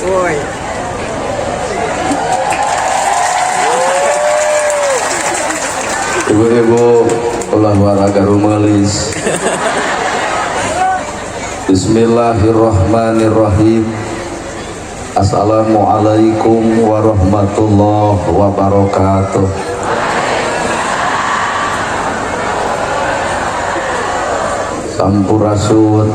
Woi. Ibu-ibu ulah waraga rumelis. Bismillahirrahmanirrahim. Assalamualaikum warahmatullahi wabarakatuh. Sampurasun.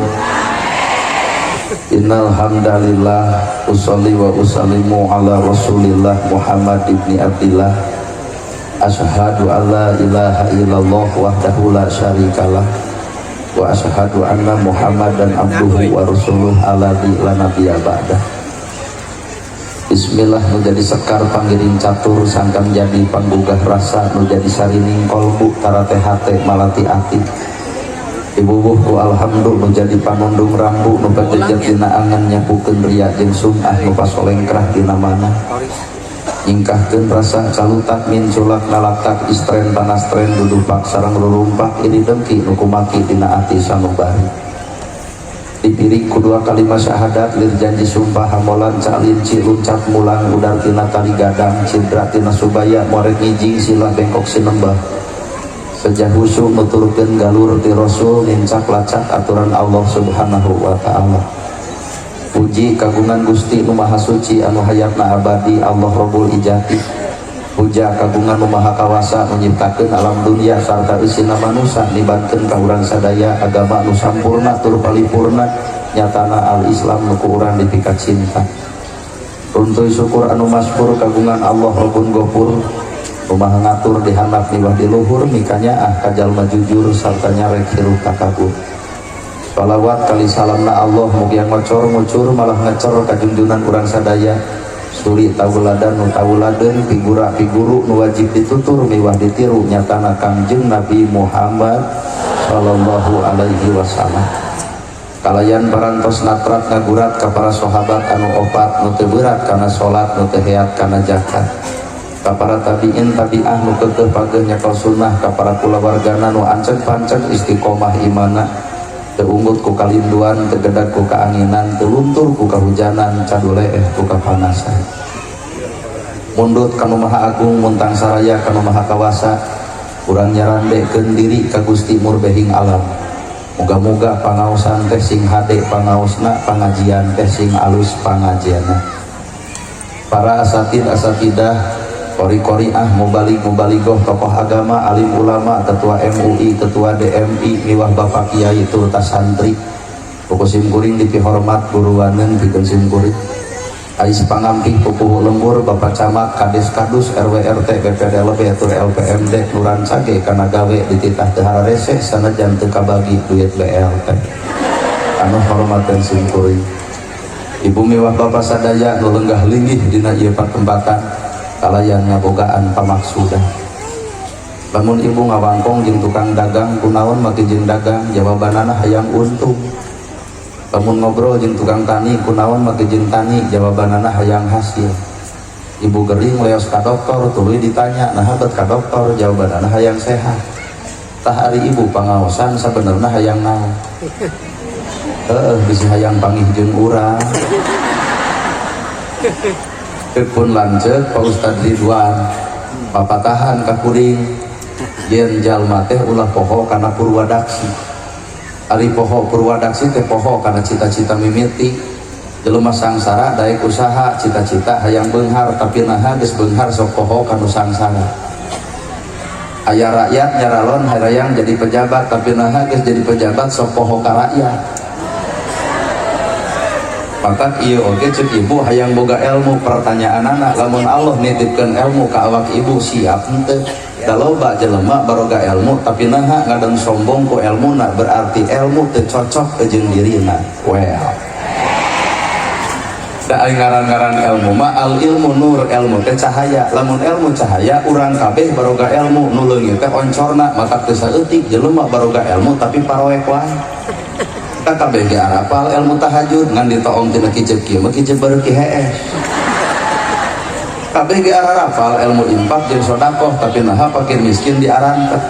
Innal hamdalillah usolli wa usallimu ala Rasulillah Muhammad ibni Abdillah. Asyhadu alla ilaha illallah wahdahu la syarikalah wa asyhadu anna Muhammadan abduhu wa rasuluh alladzi la nabiyya ba'dah. Bismillah nu jadi sekar panggiring catur sangkan jadi panggugah rasa nu jadi sarining kolbu tarate hate malati ati. Ibubuh ku alhamdulillah nu jadi panundung rambu nu pajejet dina angan nyapukeun ria jeung sum'ah nu pasolengkrah dina mana. Nyingkahkeun rasa calutak minculak nalaktak istren panastren dudupak sareng rurumpak iri dengki nu kumaki dina ati sanubari. Dipiring ku dua kalimat syahadat lir janji sumpah hamolan calinci luncat mulang udar tina tali gadang cidra tina subaya morek ngijing silah bengkok sinembah. Sejah husu nuturkeun galur ti Rasul nincak lacak aturan Allah Subhanahu wa taala. Puji kagungan Gusti nu Maha Suci anu hayatna abadi Allah Rabbul Ijati. Puja kagungan nu Maha Kawasa nu nyiptakeun alam dunia sarta eusina manusa nibankeun ka urang sadaya agama nu sampurna tur palipurna nyatana al-Islam nu ku urang dipika cinta. Runtuy syukur anu masyhur kagungan Allah Rabbun Ghafur. Kumaha ngatur di handap miwah di luhur mikanyaah ka jalma jujur sarta nyarek hirup takabur. Salawat kali salamna Allah mugi ngocor ngucur malah ngecer ka junjunan urang sadaya. Suri tauladan nu tauladeun figura figuru nu wajib ditutur miwah ditiru nyatana Kangjeng Nabi Muhammad sallallahu alaihi wasallam. Kalayan parantos natrat ngagurat ka para sahabat anu opat nu teu berat kana salat nu teu heat kana zakat. Ka para tabiin tabiah nu keukeuh pageuh nyekel sunnah ka para kulawargana nu anceg panceg istiqomah imana teu unggut ku kalinduan teu gedag ku kaanginan teu luntur ku kahujanan caduleeh ku kapanasan. Mundut ka nu Maha Agung muntang saraya ka nu Maha Kawasa urang nyarandekeun diri ka Gusti Murbehing alam. Muga-muga pangaosan teh sing hade pangaosna pangajian teh sing alus pangajianna. Para asatid asatidah kori-koriah mubalik mubaligoh tokoh agama alim ulama ketua MUI ketua DMI miwah bapak kiai turta santri puku simkuring dipihormat guruaneun pikeun simkuring ais pangampih pupuhu lembur bapak camat kades kadus RW RT BPD lebih tur LPMD nu rancage kana gawe dititah teu hararese sanajan teu kabagi duit BLT anu hormateun simkuring ibu miwah bapak sadaya nu lenggah linggih dina ieu patempatan kalayan ngabogaan pamaksudan. Lamun ibu ngawangkong jeung tukang dagang kunaon make jeung dagang jawabanana hayang untung. Lamun ngobrol jeung tukang tani kunaon make jeung tani jawabanana hayang hasil. Ibu gering leos ka dokter tuluy ditanya naha bet ka dokter jawabanana hayang sehat. Tah ari ibu pangaosan sabenerna hayang naon? Heueuh bisi hayang pangih jeung urang. Pun lanceuk Pak Ustad Ridwan papatahan ka kuring yen jalma teh ulah poho kana purwadaksi. Ari poho purwadaksi teh poho kana cita-cita mimiti. Jelema sangsara daek usaha cita-cita hayang beunghar tapi naha geus beunghar sok poho kanu sangsara. Aya rakyat nyaralon hayang jadi pejabat tapi naha geus jadi pejabat sok poho ka rakyat. Maka ieu oge ceuk ibu hayang boga ilmu pertanyaanana lamun Allah nitipkeun ilmu ka awak ibu siap henteu? Da loba jelema baroga ilmu tapi naha ngadon sombong ku ilmuna berarti ilmu teu cocok jeung dirina. Well. Da ari ngaran-ngaran ilmu mah al ilmu nur, ilmu teh cahaya. Lamun ilmu cahaya urang kabeh baroga ilmu nu leungit teh oncorna maka teu saeutik jelema baroga ilmu tapi paroek wae. Kita kabeh ge arapal ilmu tahajud ngan ditoong tina kicep kieu mah kicep bareuki hees. Kabeh ge arapal ilmu infak jeung sedekah tapi naha fakir miskin diarantep.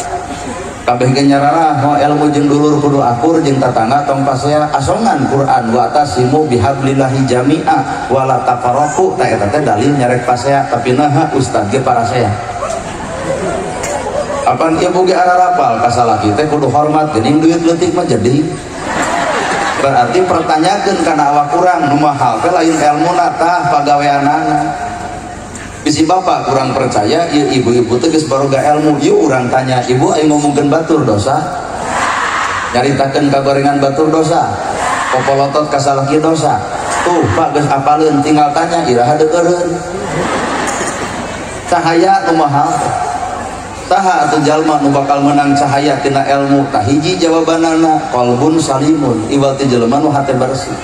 Kabeh ge nyararah ilmu jeung dulur kudu akur jeung tatangga tong pasea asongan Quran wa atasimu bihablillahi jami'a wala tafarraqu ta eta teh dalil nyarek pasea tapi naha ustad ge parasea. Apan ibu ge ararapal ka salaki teh kudu hormat geuning duit leutik mah jadi. Berarti pertanyakeun kana awak urang nu mahal teh lain elmuna tah pagaweanana. Bisi bapak kurang percaya ieu ibu-ibu teh geus baroga ilmu, ieu urang tanya ibu aing ngomongkeun batur dosa, nyaritakeun kagorengan batur dosa, popolotot ka salaki dosa. Tuh pak geus apaleun tinggal tanya iraha deueureun. Cahaya nu mahal saha atuh jalma nu bakal menang cahaya tina ilmu? Tah hiji jawabanana qalbun salimun, iwal ti jelema nu hate bersih.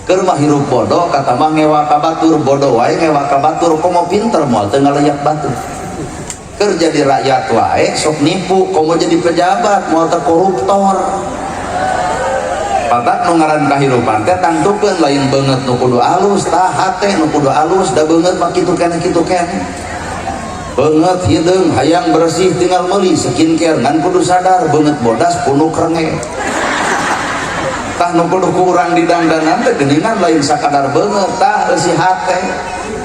Keur mah hirup bodoh kata mah ngewa ka batur, bodoh wae ngewa ka batur, komo pinter moal teu ngaleyak batur. Keur jadi rakyat wae sok nipu, komo jadi pejabat moal teu koruptor. Patak nu ngaran kahirupan teh tangtukeun lain beungeut nu kudu alus, tah hate nu kudu alus, da beungeut mah kitu keneh kitu keneh. Beungeut hideung hayang bersih tinggal meuli skincare ngan kudu sadar beungeut bodas punuk renge. Tah nu kudu ku urang didangdanan teh geuningan lain sakadar beungeut, tah eusi hate.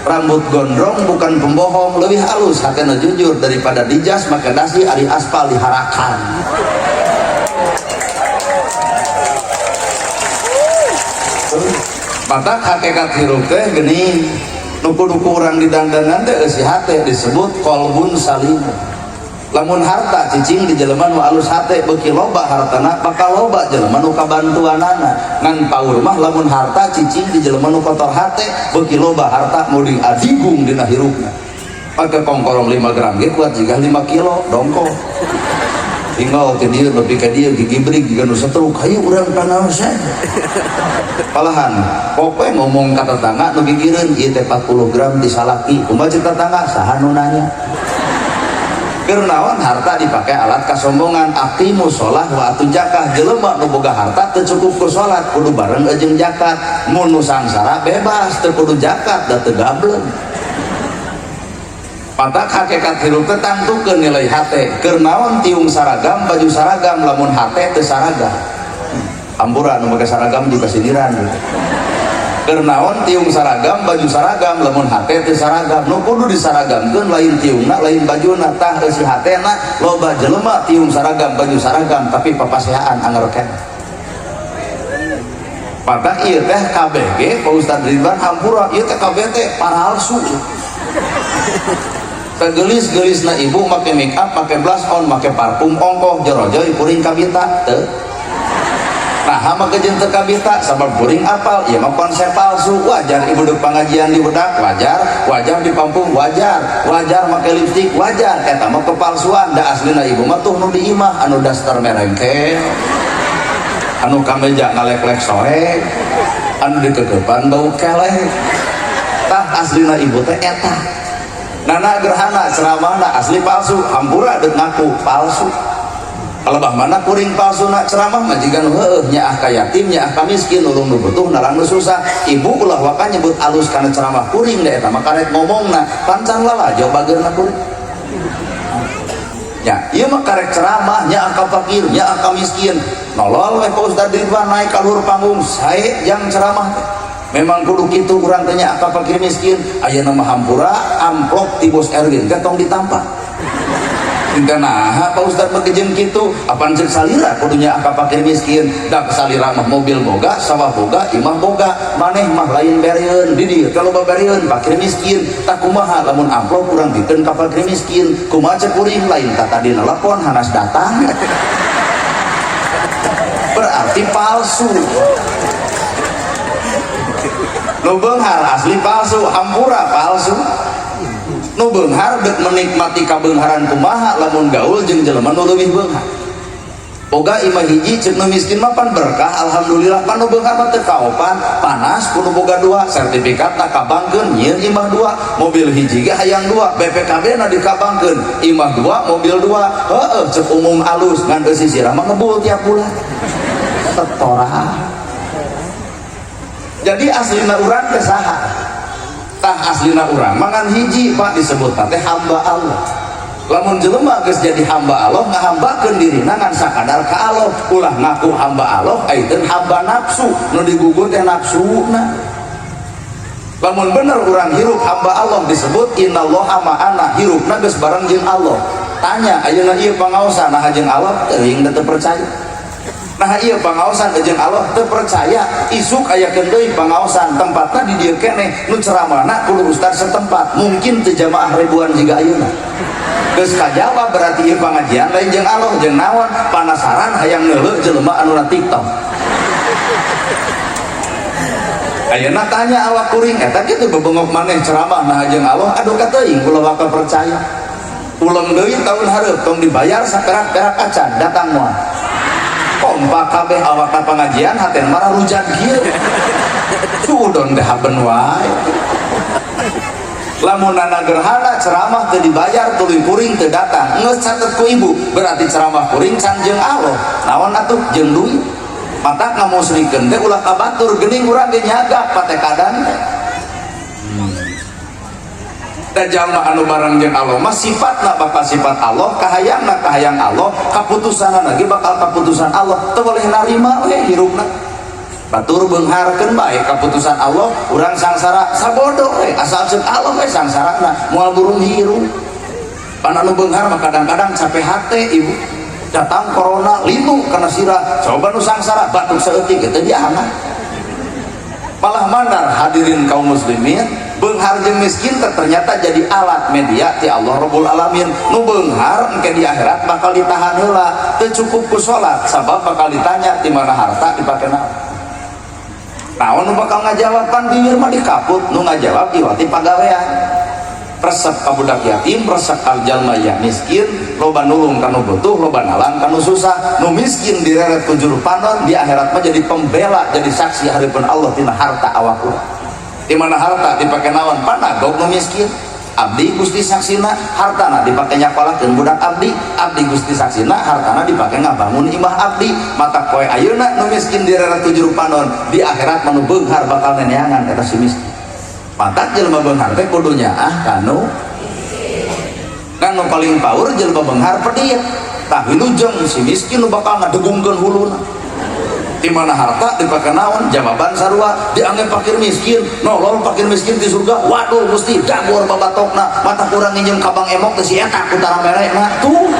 Rambut gondrong bukan pembohong, lebih halus hatena jujur daripada dijas make dasi ari aspal diharakan. Matak hakikat hirup teh geuning nu kudu ku urang didangdanan teh eusi hate disebut qalbun salim. Lamun harta cicing di jelema nu alus hate beuki loba hartana bakal loba jelema nu kabantuanana. Ngan paur mah lamun harta cicing di jelema nu kotor hate beuki loba harta muding adigung dina hirupna. Make kongkorong 5 gram ge kuat jiga 5 kilo dongko. Tinggal ke dieu nepi ka dieu gigibrig jiga nu setruk hayu urang panaosan. Palahan pokoe ngomong ka tetangga nu gigireun ieu teh 40 gram di salaki kumaha ceuk tetangga saha nu nanya. Keur naon harta dipakai alat kasombongan, aqimu sholah wa atu zakah. Jelema nu boga harta teu cukup ku salat kudu bareng jeung zakat. Mun nu sangsara bebas teu kudu zakat da teu gableng. Matak hakikat hirup teh tangtukeun nilai hate. Keur naon tiung saragam baju saragam lamun hate teu saragam. Hampura nu make saragam juga sindiran gitu. Keur naon tiung saragam baju saragam lamun hate teu saragam. Nu kudu disaragamkeun lain tiungna lain bajuna, tah eusi hatena. Loba jelema tiung saragam baju saragam tapi papaseaan anger keneh. Matak ieu teh KBG Pak Ustad Ridwan hampura ieu teh KB teh paralsu. Sagelis-gelisna ibu make make up, make blush on, make parfum ongkoh jorojoy kuring kabita teu. Nah, make jeung teu kabita sabab kuring apal ieu mah konsep palsu. Wajar ibu dek pangajian di bedak, wajar, wajar di pampung, wajar, wajar make lipstik, wajar. Eta mah kepalsuan, da aslina ibu mah tuh nu di imah anu daster merengkel, anu kameja ngalek-lek soek, anu dikekepan bau kelek. Tah aslina ibu teh eta. Nana gerhana ceramahna asli palsu, hampura deuk ngaku palsu. Kalebah mana kuring palsu nak ceramah mah jiga nu heueuh nyaah ka yatim nyaah ka miskin nulung nu butuh narang nu susah. Ibu ulah waka nyebut alus kana ceramah kuring da eta mah karek ngomongna pancan lalajo bageurna kuring. Ya, ieu mah karek ceramah nyaah ka fakir nyaah ka miskin. Nolol we Pak Ustad Ridwan naik ka luhur panggung sae jang ceramah teh. Memang kudu kitu urang teh nyaah ka fakir miskin. Ayeuna mah hampura amplop ti Bos Erwin teh tong ditampa. Naha Pak Ustad bekejem kitu apan ceuk salira kudu nyaah ka fakir miskin. Da salira mah mobil boga, sawah boga, imah boga, maneh mah lain bereun di dieu teh loba bereun fakir miskin. Tah kumaha lamun amplop urang bikeun ka fakir miskin? Kumaha ceuk kuring lain ta tadi nelpon hanas datang. Berarti palsu. Nu beunghar asli palsu, hampura palsu. Nu beunghar dek menikmati kabeungharan kumaha lamun gaul jeung jelema nu leuwih beunghar. Boga imah hiji ceuk nu miskin mah pan berkah alhamdulillah, pan nu beunghar mah teu kaopan panas kudu boga dua sertifikatna kabangkeun nyieun imah dua mobil hiji ge hayang dua BPKB na dikabangkeun imah dua mobil dua heueuh ceuk umum alus ngan eusi sirah mah ngebul tiap bulan tetorah. Jadi aslina urang teh saha? Tah aslina urang mangan hiji Pak disebut teh hamba Allah. Lamun jelema geus jadi hamba Allah, ngahambakeun dirina ngan sakadar ka Allah. Ulah ngaku hamba Allah aiteun hamba nafsu, nu digugur teh nafsuna. Lamun bener urang hirup hamba Allah disebut innallaha ma'ana, hirupna geus bareng jeung Allah. Tanya ayeuna ieu pangaosan naha jeung Allah? Teuing da teu percaya. Nah, ieu pangaosan jeung Allah teu percaya, isuk aya deui pangaosan tempatna di dieu keneh, nu ceramahna kudu ustad setempat, mungkin teu jamaah ribuan jiga ayeuna. Geus kajawab berarti ieu pangajian lain jeung Allah, jeung naon? Panasaran hayang neuleuh jelema anu na TikTok. Ayeuna tanya awak kuring eta kitu bebengok maneh ceramah nah jeung Allah, aduh kateuing ulah bakal percaya. Ulang deui tahun hareup tong dibayar saperak-perak acan datang moal. Kompak kabeh awak ka pengajian haten marah rujat kieu. Suudon teh haben wae. Lamun nana gerhana ceramah teu dibayar tuluy kuring teu datang. Geus catet ku ibu berarti ceramah kuring can jeung Allah. Naon atuh jeung duit. Matak ngamusrikeun teh ulah ka batur, geuning urang ge nyagak patekadan teh. Da jalma anu bareng jeung Allah mah sifatna bakal sifat Allah, kahayangna kahayang Allah, kaputusanna lagi bakal kaputusan Allah. Teu boleh narima we hirupna. Batur beungharkeun bae kaputusan Allah, urang sangsara sabodo we, asal ceuk Allah we sangsarana moal burung hirup. Pan anu beunghar mah kadang-kadang capek hate ibu. Datang corona linu kana sirah, coba nu sangsara batuk saeutik teu diangat. Malah mandar hadirin kaum muslimin, beunghar jeung miskin ternyata jadi alat media ti Allah Rabbul Alamin. Nu beunghar engke di akhirat bakal ditahan heula, teu cukup ku salat sabab bakal ditanya di mana harta dipake naon. Naon nu bakal ngajawab? Pan bibir mah dikaput, nu ngajawab iwati pagawean. Resep ka budak yatim, resep ka jalma ya miskin, loba nulung kanu butuh, loba nalang kanu susah. Nu miskin direret ku juru panon, di akhirat mah jadi pembela, jadi saksi hareupeun Allah tina harta awak urang. Di mana harta dipake naon? Panagog nu miskin. Abdi Gusti saksina hartana dipake nyakolakeun budak abdi, abdi Gusti saksina hartana dipake ngabangun imah abdi. Mata poe ayeuna nu miskin direret ku juru panon, di akhirat mah nu beunghar bakal neneangan eta si miskin. Matak jelema beunghar teh kudu nyaah kanu kan nu paling power jelema beunghar pedit. Tah wilujeng si miskin nu bakal ngadegungkeun huluna. Di mana harta dipake naon? Jawaban sarua dianggap fakir miskin, nolol fakir miskin di surga. Waduh Gusti dagor babatokna, mata kurang nginjem ka Bang Emok teh si eta ku tara merekna tuh.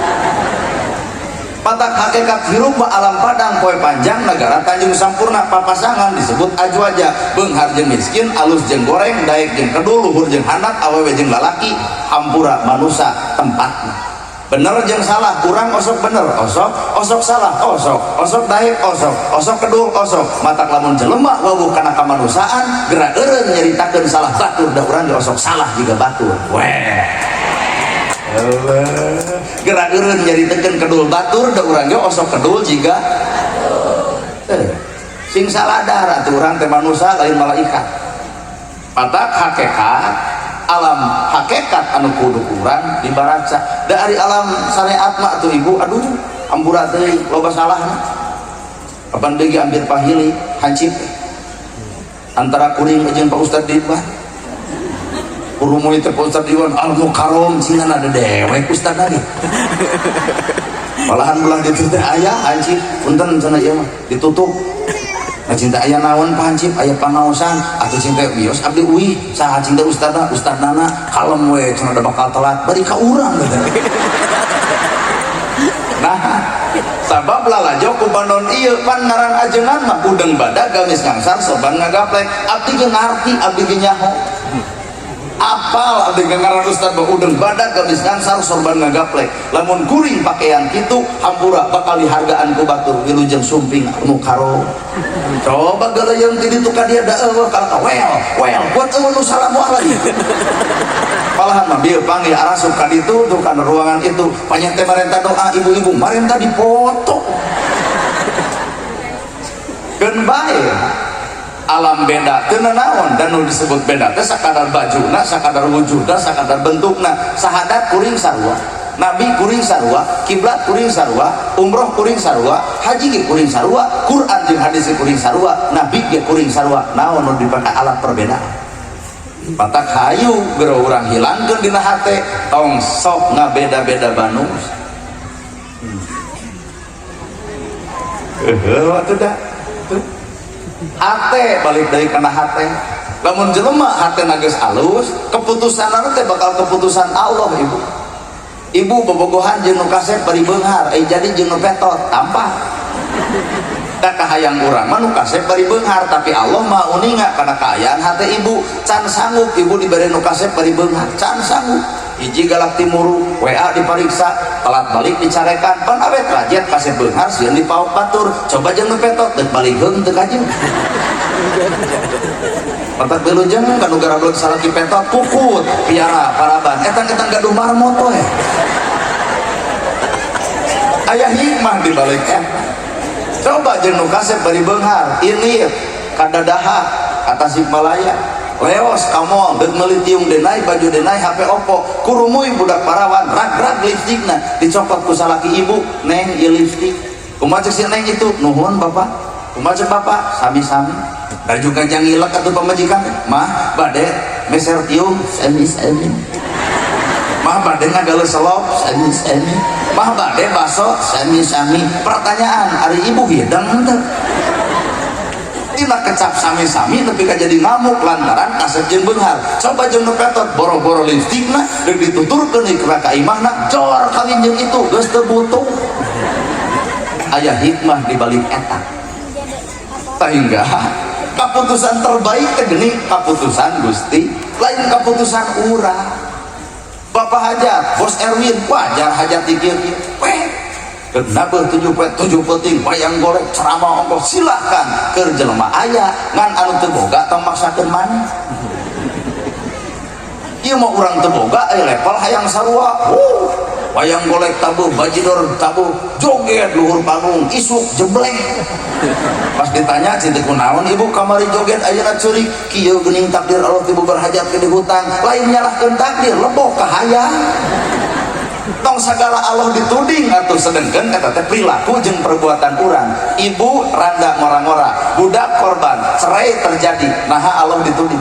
Matak hakikat hirup mah alam padang poe panjang negara Tanjung Sampurna papasangan disebut ajwaja, beunghar jeung miskin, alus jeung goreng, daek jeung kedul, luhur jeung handap, awewe jeung lalaki, hampura manusa tempatna. Bener jeung salah, kurang osok bener, osok, osok salah, osok, osok daek, osok, osok kedul, osok. Matak lamun jelema wawuh kana kamanusiaan, geura eureun nyaritakeun salah batur, da urang ge osok salah jiga batur. Weh. Geura eureun nyaritakeun kedul batur, da urang ge osok kedul jiga sing saladar atuh urang teh manusia lain malaikat. Matak hakikat alam hakikat anu kudu kurang dibaraca. Dari alam syariat mah atuh ibu, aduh ampura teuing loba salahna. Kapan deui ambil pahili hancip antara kuring jeung Pak Ustad Ridwan. Kurumuy teh Pak Ustad Ridwan al mukarrom cingan ada dewek ustad lagi. Malahan belah ditu teh aya hancip punten cenah ieu mah ditutup. Nah cinta aya naon Pak Hancip, aya pangaosan atuh cinta wios abdi uih saha cinta ustadna, ustadnana kalem we cenah da bakal telat bari ka urang gitu. Nah, sabab lalajo ku panon ieu pan ngaran ajengan mah udeng badag gamis ngangsar soban ngagaplek, abdi ge ngarti, abdi ge nyaho. Apal abdi ge ngaran ustad mah udeng badag gamis ngangsar sorban ngagaplek. Lamun kuring pakaian kitu hampura bakal dihargaan ku batur wilujeng sumping mukaro. Coba geleung ti ditu ka dia da eueuh kalaka wel wel buat eueuh nu salamu alaikum. Malahan mah bieu panggil arasup ka ditu tuh kana ruangan itu panjang teh marenta doa ibu-ibu marenta dipoto. Keun bae alam beda teu nanaon dan nu disebut beda teh sakadar bajuna, sakadar wujudna, sakadar bentukna. Sahadat kuring sarua, nabi kuring sarua, kiblat kuring sarua, umroh kuring sarua, haji ge kuring sarua, Quran jeung hadis ge kuring sarua, nabi ge kuring sarua. Naon nu dipake alat perbedaan? Matak hayu gero urang hilangkeun dina hate, tong sok ngabeda-beda banus. Atuh da hate balik deui kana hate. Lamun jelema hatena geus alus, keputusan teh bakal keputusan Allah. Ibu, ibu bobogohan jeung nu kasep bari beunghar, eh jadi jeung nu petot tampah. Da kahayang urang mah nu kasep bari beunghar, tapi Allah Maha uninga kana kaayaan hate ibu. Can sanggup ibu dibere nu kasep bari beunghar, can sanggup. Hiji galak timuru, WA dipariksa, telat balik dicarekan, pan awet rajet kasep beunghar sieun dipaok batur. Coba jeung nu petot deuk balik heung teu kajeng. Matak wilujeng kanu garablek salaki petot kukut piara paraban etang-etang gaduh marmot we. Aya hikmah di balik eta. Coba jeung nu kasep bari beunghar, ini kadadaha ka Tasikmalaya, leos ka mall deuk meuli tiung denai, baju denai, HP Oppo, kurumuy budak parawan, rag-rag lipstikna dicopot ku salaki ibu, "Neng, ieu lipstik." Kumaha cek si neng itu? "Nuhun, Bapak." Kumaha cek bapak? "Sami-sami." Da juga jangilek atuh pamajikan, "Mah bade meser tiung?" "Sami-sami." "Mah bade ngagale selop?" "Sami-sami." "Mah bade baso?" "Sami-sami." Pertanyaan, ari ibu hidang henteu? Tina kecap sami-sami nepi ka jadi ngamuk lantaran kasep jeung beunghar. Coba jeung nu petot, boro-boro lipstikna deuk dituturkeun deui ka imahna, jor kawin jeung itu geus teu butuh. Aya hikmah di balik eta. Sehingga keputusan terbaik teh geuning keputusan Gusti, lain keputusan urang. Bapak hajat, Bos Erwin wajar hajat dikir weh. Kenapa 7 poe 7 penting wayang golek ceramah ongkoh, silahkan keur jelema aya, ngan anu teu boga tong maksakeun maneh. Ieu mah urang teu boga aya level hayang sarua. Wayang golek tabuh, bajidor tabuh, joget luhur panggung, isuk jebleh. Pas ditanya, "Cinta kunaon ibu kamari joget ayeuna ceurik?" "Kieu geuning takdir Allah, tibu berhajat ke di hutang." Lain nyalahkeun takdir, leboh ka hayang. Tong segala Allah dituding atau, sedengkeun eta teh perilaku jeung perbuatan urang. Ibu randa ngora-ngora, budak korban, cerai terjadi, naha Allah dituding?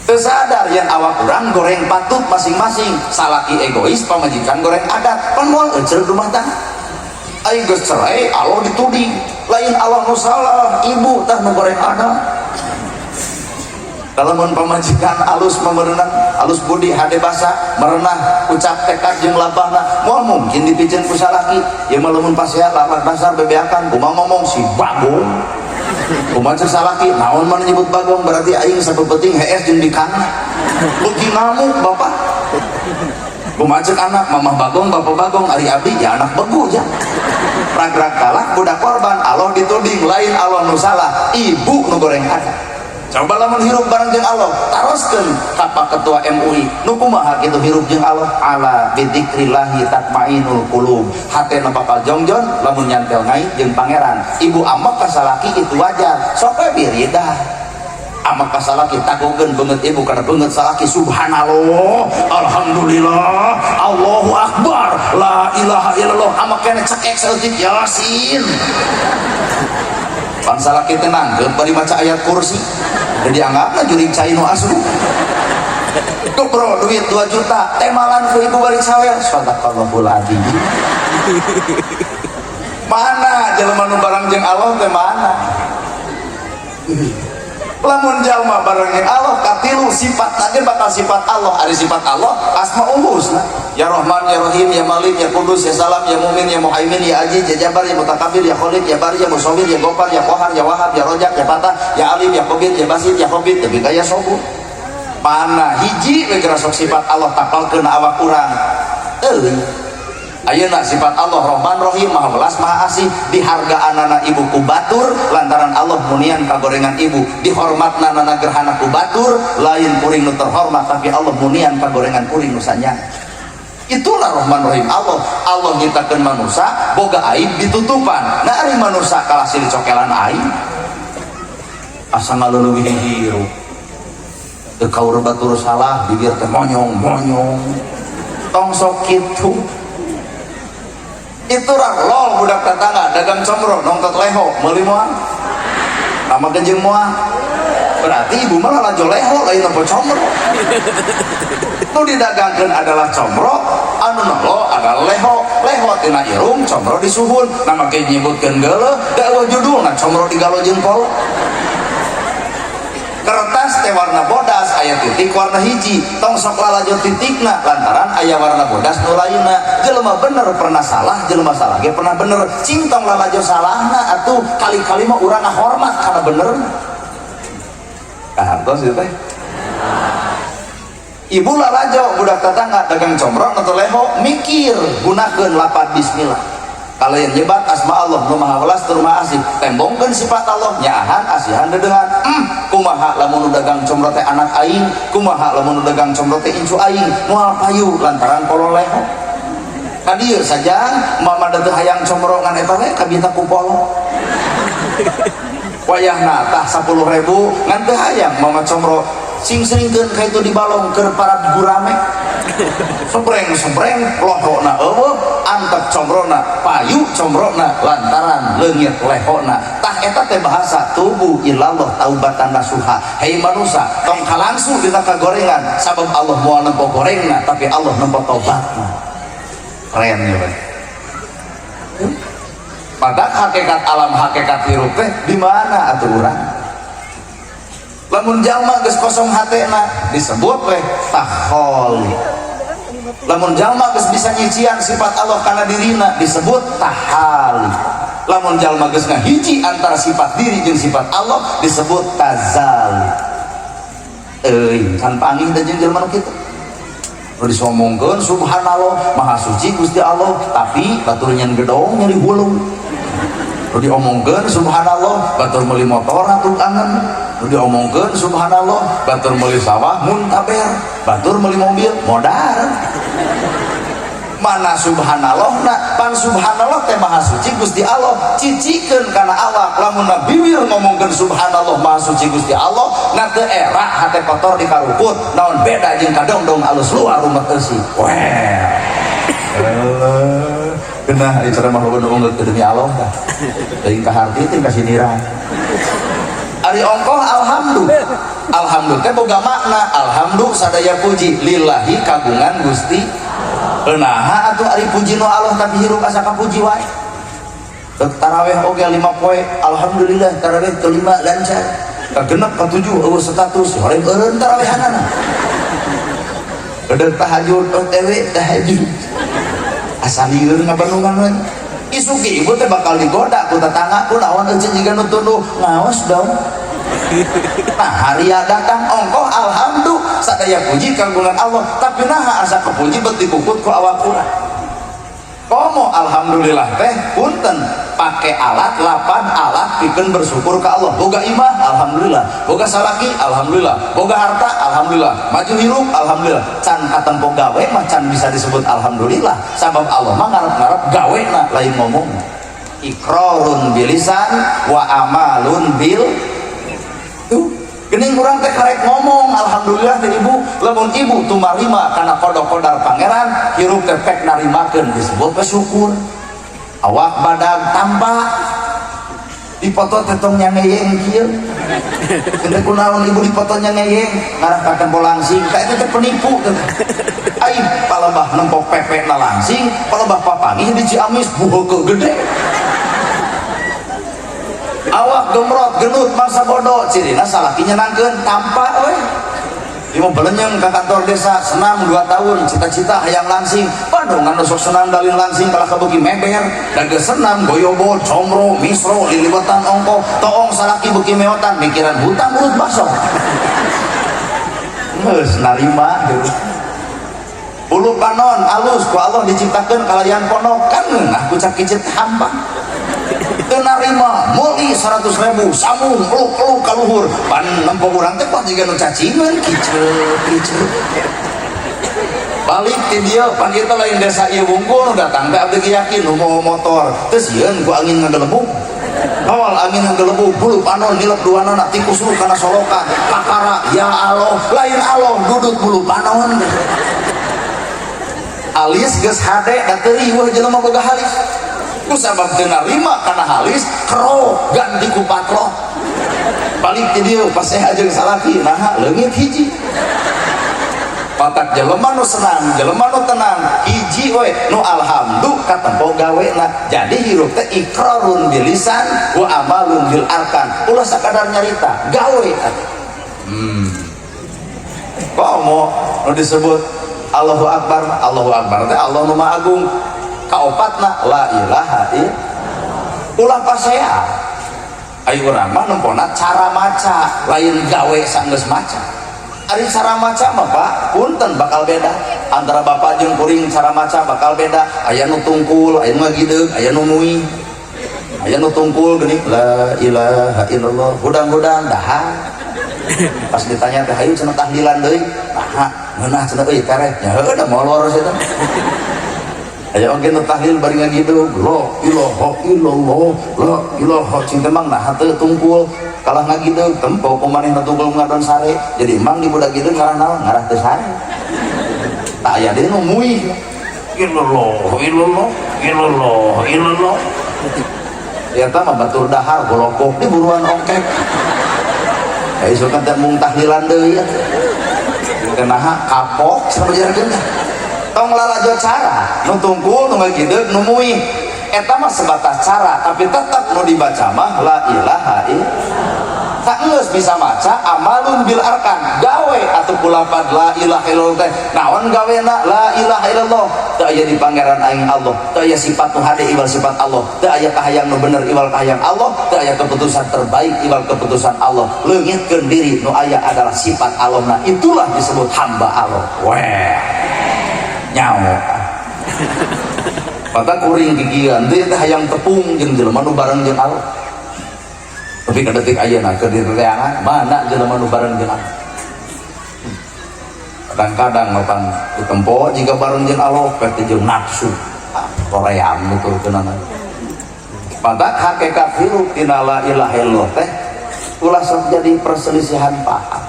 Tersadar yang awak urang goreng patut masing-masing, salaki egois, pamajikan goreng adat, pan moal eceur rumah tangga. Aing geus cerai Allah dituding, lain Allah nu salah, ibu tah nu goreng adat. Kalau mun pamajikan alus memerenang, alus budi hade basa, merenah ucap tekad jeung labahna, moal mungkin dipiceun ku salaki. Ieu mah lamun pasea lapak dasar bebeakan, kumaha ngomong si bagong. Kumaha cek salaki, "Naon mana nyebut bagong, berarti aing sapepeting hees jeung dikana." Beuki ngamuk bapak. Kumaha cek anak, "Mamah bagong, bapak bagong, ari abdi ya anak begu ja." Rag-rag kalah budak korban, Allah dituding, lain Allah nu salah, ibu nu goreng adat. Coba lamun hirup bareng jeung Allah, taroskeun ka Pak Ketua MUI, nu kumaha kitu hirup jeung Allah? Ala bidzikrillahi tatmainul qulub. Hatena bakal jongjon lamun nyantel ngait jeung pangeran. Ibu amak ka salaki itu wajar, sok we biridah. Amak ka salaki tagogeun beungeut ibu kana beungeut salaki, subhanallah, alhamdulillah, Allahu akbar, la ilaha illallah. Amak kene cekek saeutik yasin. Pan salaki teh nanggep bari maca ayat kursi. Jadi anggapna jurig cai nu asup. Tuh bro, duit 2 juta, temalan ku ibu bari sawer. Sadaqallahul adzim. Mana jelema nu barang jeung Allah teh mana? Lamun jalma barang jeung Allah katilu sifat ge bakal sifat Allah. Ari sifat Allah asmaul husna. Ya Rahman, ya Rahim, ya Malik, ya Kudus, ya Salam, ya Mumin, ya Muhaimin, ya Aziz, ya Jabbar, ya Mutakabir, ya Khalik, ya Bari, ya Musawwir, ya Gofar, ya Qahar, ya Wahab, ya Rojak, ya Fatah, ya Alim, ya Khabir, ya Basir, ya Khabir, tapi kaya sobur. Mana hiji we sok sifat Allah tapalkeun awak urang. Euy. Ayeuna sifat Allah Rahman Rahim, Maha Welas Maha Asih, dihargaanana ibu ku batur lantaran Allah munian kagorengan ibu, dihormatna nana gerhana ku batur, lain kuring nu terhormat tapi Allah munian kagorengan kuring nu sanyang. Itulah Rahman Rahim Allah. Allah nyiptakeun manusia boga aib ditutupan. Nah ari manusia kalah silih cokelan aib. Asa ngaleuwih hirup. Teu kaur batur salah bibir teh monyong-monyong. Tong sok kitu. Itu lol budak tetangga dagang comro nongtot leho meuli moal. Nama genjeng moal. Berarti ibu mah lalajo leho, lain nempo comro. Nu didagangkeun adalah comro, anu nolo adalah leho. Leho tina irung, comro disuhun. Nah, make nyebutkeun geuleuh, da euweuh judulna comro digalo jeung polo. Kertas teh warna bodas, aya titik warna hiji. Tong sok lalajo titikna lantaran aya warna bodas nu lainna. Jelema bener pernah salah, jelema salah ge pernah bener. Cing tong lalajo salahna atuh, kali-kali mah urang ngahormat kana bener. Kahartos ieu teh. Ibu lalajo budak tetangga dagang comro atau leho, mikir gunakeun lapad bismillah. Kalian nyebat asma Allah nu maha welas tur maha asih, tembongkeun sifat Allah nyaahan asihan dedengan. Kumaha lamun nu dagang comro teh anak aing, kumaha lamun nu dagang comro teh incu aing, moal payu lantaran polo leho. Ka dieu sajang mama teu hayang comro ngan eta we kabita ku polo. Wayahna tah 10.000 ngan teu hayang mama comro, sing seringkeun ka itu di balong keur para gurame. Sebreng-sebreng lohona eueuh, antep comrona, payu comrona lantaran leungit lehona. Tah eta teh bahasa tubu ilallah taubatan nasuha. Hei manusia, tong kalangsu dina kagorengan, sabab Allah moal nempo gorengna, tapi Allah nempo tobatna. Keren ya, Pak. Pada hakikat alam, hakikat hirup teh di mana atuh urang? Lamun jalma geus kosong hatena disebut weh takholi. Lamun jalma geus bisa nyician sifat Allah kana dirina disebut tahali. Lamun jalma geus ngahiji antara sifat diri jeung sifat Allah disebut tazali. Euy, can panggih da jeung jelema nu kitu. Nu disomongkeun subhanallah, maha suci Gusti Allah, tapi batur nyen gedong nyeri hulu. Nu diomongkeun subhanallah, batur meuli motor atuh angen. Nu diomongkeun subhanallah, batur meuli sawah muntaber, batur meuli mobil modar. Mana subhanallah na? Pan subhanallah teh maha suci Gusti Allah, cicikeun kana awak. Lamun bibir ngomongkeun subhanallah maha suci Gusti Allah, na teu era hate kotor dikarukut, naon beda jeung kadongdong alus luar rumet eusi. Weh. Genah ari ceramah loba nu unggul demi Allah dah. Teuing kaharti teh kasiniran. Ari ongkoh alhamdulillah. Alhamdulillah teh boga makna, alhamdulillah sadaya puji lillahi kagungan Gusti. Naha atuh ari puji nu Allah tapi hirup asa kapuji wae. Taraweh oge 5 poe, alhamdulillah taraweh kelima lancar. Kagenep katujuh eueuh status, horeng eureun tarawehanana. Bedeg tahajud, OTW tahajud. Asa lieur ngabandungan we. Isuk ibu teh bakal digoda ku tetangga, ku naon euceun jiga nu tunduh, ngaos dong. Nah, haria datang ongkoh alhamdulillah sadaya puji kagungan Allah, tapi naha asa kepuji bet dikukut ku awak urang. Komo alhamdulillah teh punten pakai alat lapan alat pikeun bersyukur ke Allah. Boga imah alhamdulillah, boga salaki alhamdulillah, boga harta alhamdulillah, maju hirup alhamdulillah. Can katempo gawe mah can bisa disebut alhamdulillah, sabab Allah mah ngarep-ngarep gawe na lain ngomong. Ikrarun bilisan wa amalun bil tuh. Gening urang teh karek ngomong alhamdulillah teh ibu, lamun ibu tumarima kana qada qadar pangeran, hirup teh pek narimakeun disebut bersyukur. Awak badag tampa dipoto teh tong nyangeyeng kieu. Teu kunaon ibu dipoto nyangeyeng ngarah ka tempo langsing, ka eta teh penipu teh. Ai palebah nempo pepe na langsing, palebah papanggih di Ciamis buheukeun gede. Awak gemrot genut masa bodoh, cirina salaki nyenangkeun tampa we. Ieu mah belenyeng ka kantor desa senam 2 tahun cita-cita hayang langsing. Waduh, ngan sok senam dalin langsing kalah kabeuki meber dan geus senam goyobo comro misro liliwetan ongko toong salaki beuki meotan mikiran hutang urut baso. Geus narima gitu. Bulu panon alus ku Allah diciptakeun kalayan ponok kan ngeunah ku cakicit hampang. Teu narima meuli 100.000 samung eluk-eluk ka luhur pan nempo urang teh kok jiga nu cacingan kiceu kiceu. Balik ti dieu pan ieu teh lain desa ieu wungkul nu datang teh abdi yakin nu mawa motor teu sieun ku angin ngagelebug. Nol angin ngagelebug bulu panon nilep duanana tikus lu kana solokan kakara ya Allah lain Allah dudut bulu panon. Alis geus hade da teu riweuh jelema boga halis. Ku sabab teu narima kana halis kero ganti ku patrok. Balik ti dieu paseh jeung salaki, naha? Leungit hiji. Matak jelema nu senang, jelema nu tenang, hiji we nu alhamdu katempo gawena. Jadi hirup teh ikrarun bilisan wa amalun bil arkan. Ulah sakadar nyarita, gawe. Komo nu disebut Allahu Akbar, Allahu Akbar teh Allah nu Maha Agung. Kaopatna la ilaha illallah. Ulah pasea. Ayo urang mah nempona cara maca, lain gawe sanggeus maca. Ari cara maca mah, Pak, punten, bakal beda. Antara bapak jeung kuring cara maca bakal beda. Aya nu tungkul, aya nu ngagideug, aya nu muih. Aya nu tungkul geuning la ilaha illallah, hudang-hudang dahar. Pas ditanya teh, hayu cenah tahlilan deui. Naha, ngeunah cenah euy tereh. Ya heueuh da molor sia teh. Aya oge nu tahlil bari ngagideug, la ilaha illallah, la ilaha, cing teh mang naha teu tungkul kalah ngagideug. Tempo kumanehna tungkul ngadon sare, jadi emang di budak gideug ngarah naon? Ngarah teu sare. Tak aya deui nu muih, illallah illallah illallah illallah. Eta mah batur dahar golokok di buruan ongkek. Ya isukan teh mung tahlilan deui atuh. Teh naha kapok sabajarkeun teh. Tong lalajo cara nu tungkul, nu ngagideug, nu muih, eta mah sebatas cara, tapi tetap nu dibaca mah la ilaha illallah. Tak geus bisa maca, amalun bil arkan, gawe atuh kulapad la ilaha illallah teh. Naon gawena la ilaha illallah? Teu aya di pangeran aing Allah, teu aya sifat nu hade iwal sifat Allah, teu aya kahayang nu bener iwal kahayang Allah, teu aya keputusan terbaik iwal keputusan Allah. Leungitkeun diri, nu aya adalah sifat Allah. Nah, itulah disebut hamba Allah. Weh, nyawa. Mata kuring gigian teh teh hayang tepung jeung jelema nu bareng jeung Allah. Tapi ka detik ayeuna keur diteangan mana jelema nu bareng jeung Allah? Kadang-kadang mapan ditempo jika bareng jeung Allah pek jeung nafsu. Ah, koream nuturkeunana. Matak hakikat hirup tina la ilaha illallah teh ulah sok jadi perselisihan paham.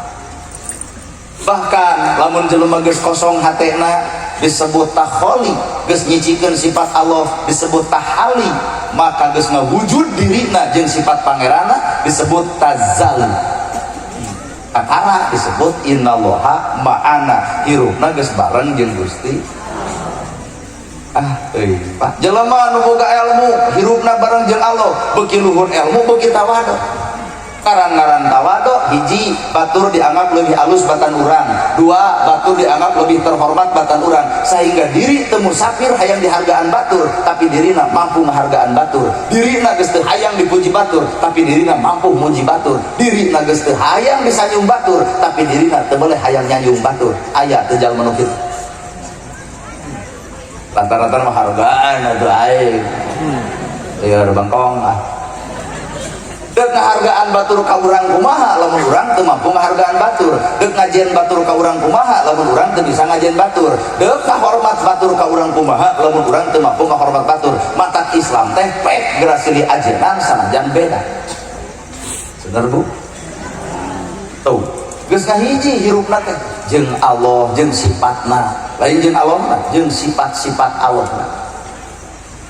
Bahkan lamun jelema geus kosong hatena disebut takholi, geus nyicikeun sifat Allah disebut tahali, maka geus ngawujud dirina jeung sifat pangeranna disebut tazali. Kakara disebut innallaha ma'ana, hirupna geus bareng jeung Gusti. Ah euy, Pak, jelema nu boga ilmu hirupna bareng jeung Allah, beuki luhur ilmu beuki tawadu. Karan-ngaran tawadu, hiji, batur dianggap lebih alus batan urang, dua, batur dianggap lebih terhormat batan urang, sehingga diri teu musafir hayang dihargaan batur, tapi dirina mampu menghargaan batur. Dirina geus teu hayang dipuji batur, tapi dirina mampu muji batur. Dirina geus teu hayang disanyum batur, tapi dirina teu boleh hayang nyanyum batur. Aya teu jalma nu kitu? Rata-rata mah hargaan atuh aing ya bangkong. Ah, dek ngahargaan batur ka urang kumaha lamun urang teu mampu ngahargaan batur? Dek ngajen batur ka urang kumaha lamun urang teu bisa ngajen batur? Dek ngahormat batur ka urang kumaha lamun urang teu mampu ngahormat batur? Matak Islam teh pek geura silih ajenan sanajan beda. Bener, Bu? Tuh, geus ngahiji hirupna teh jeung Allah, jeung sifatna, lain jeung Allah, jeung sifat-sifat Allah.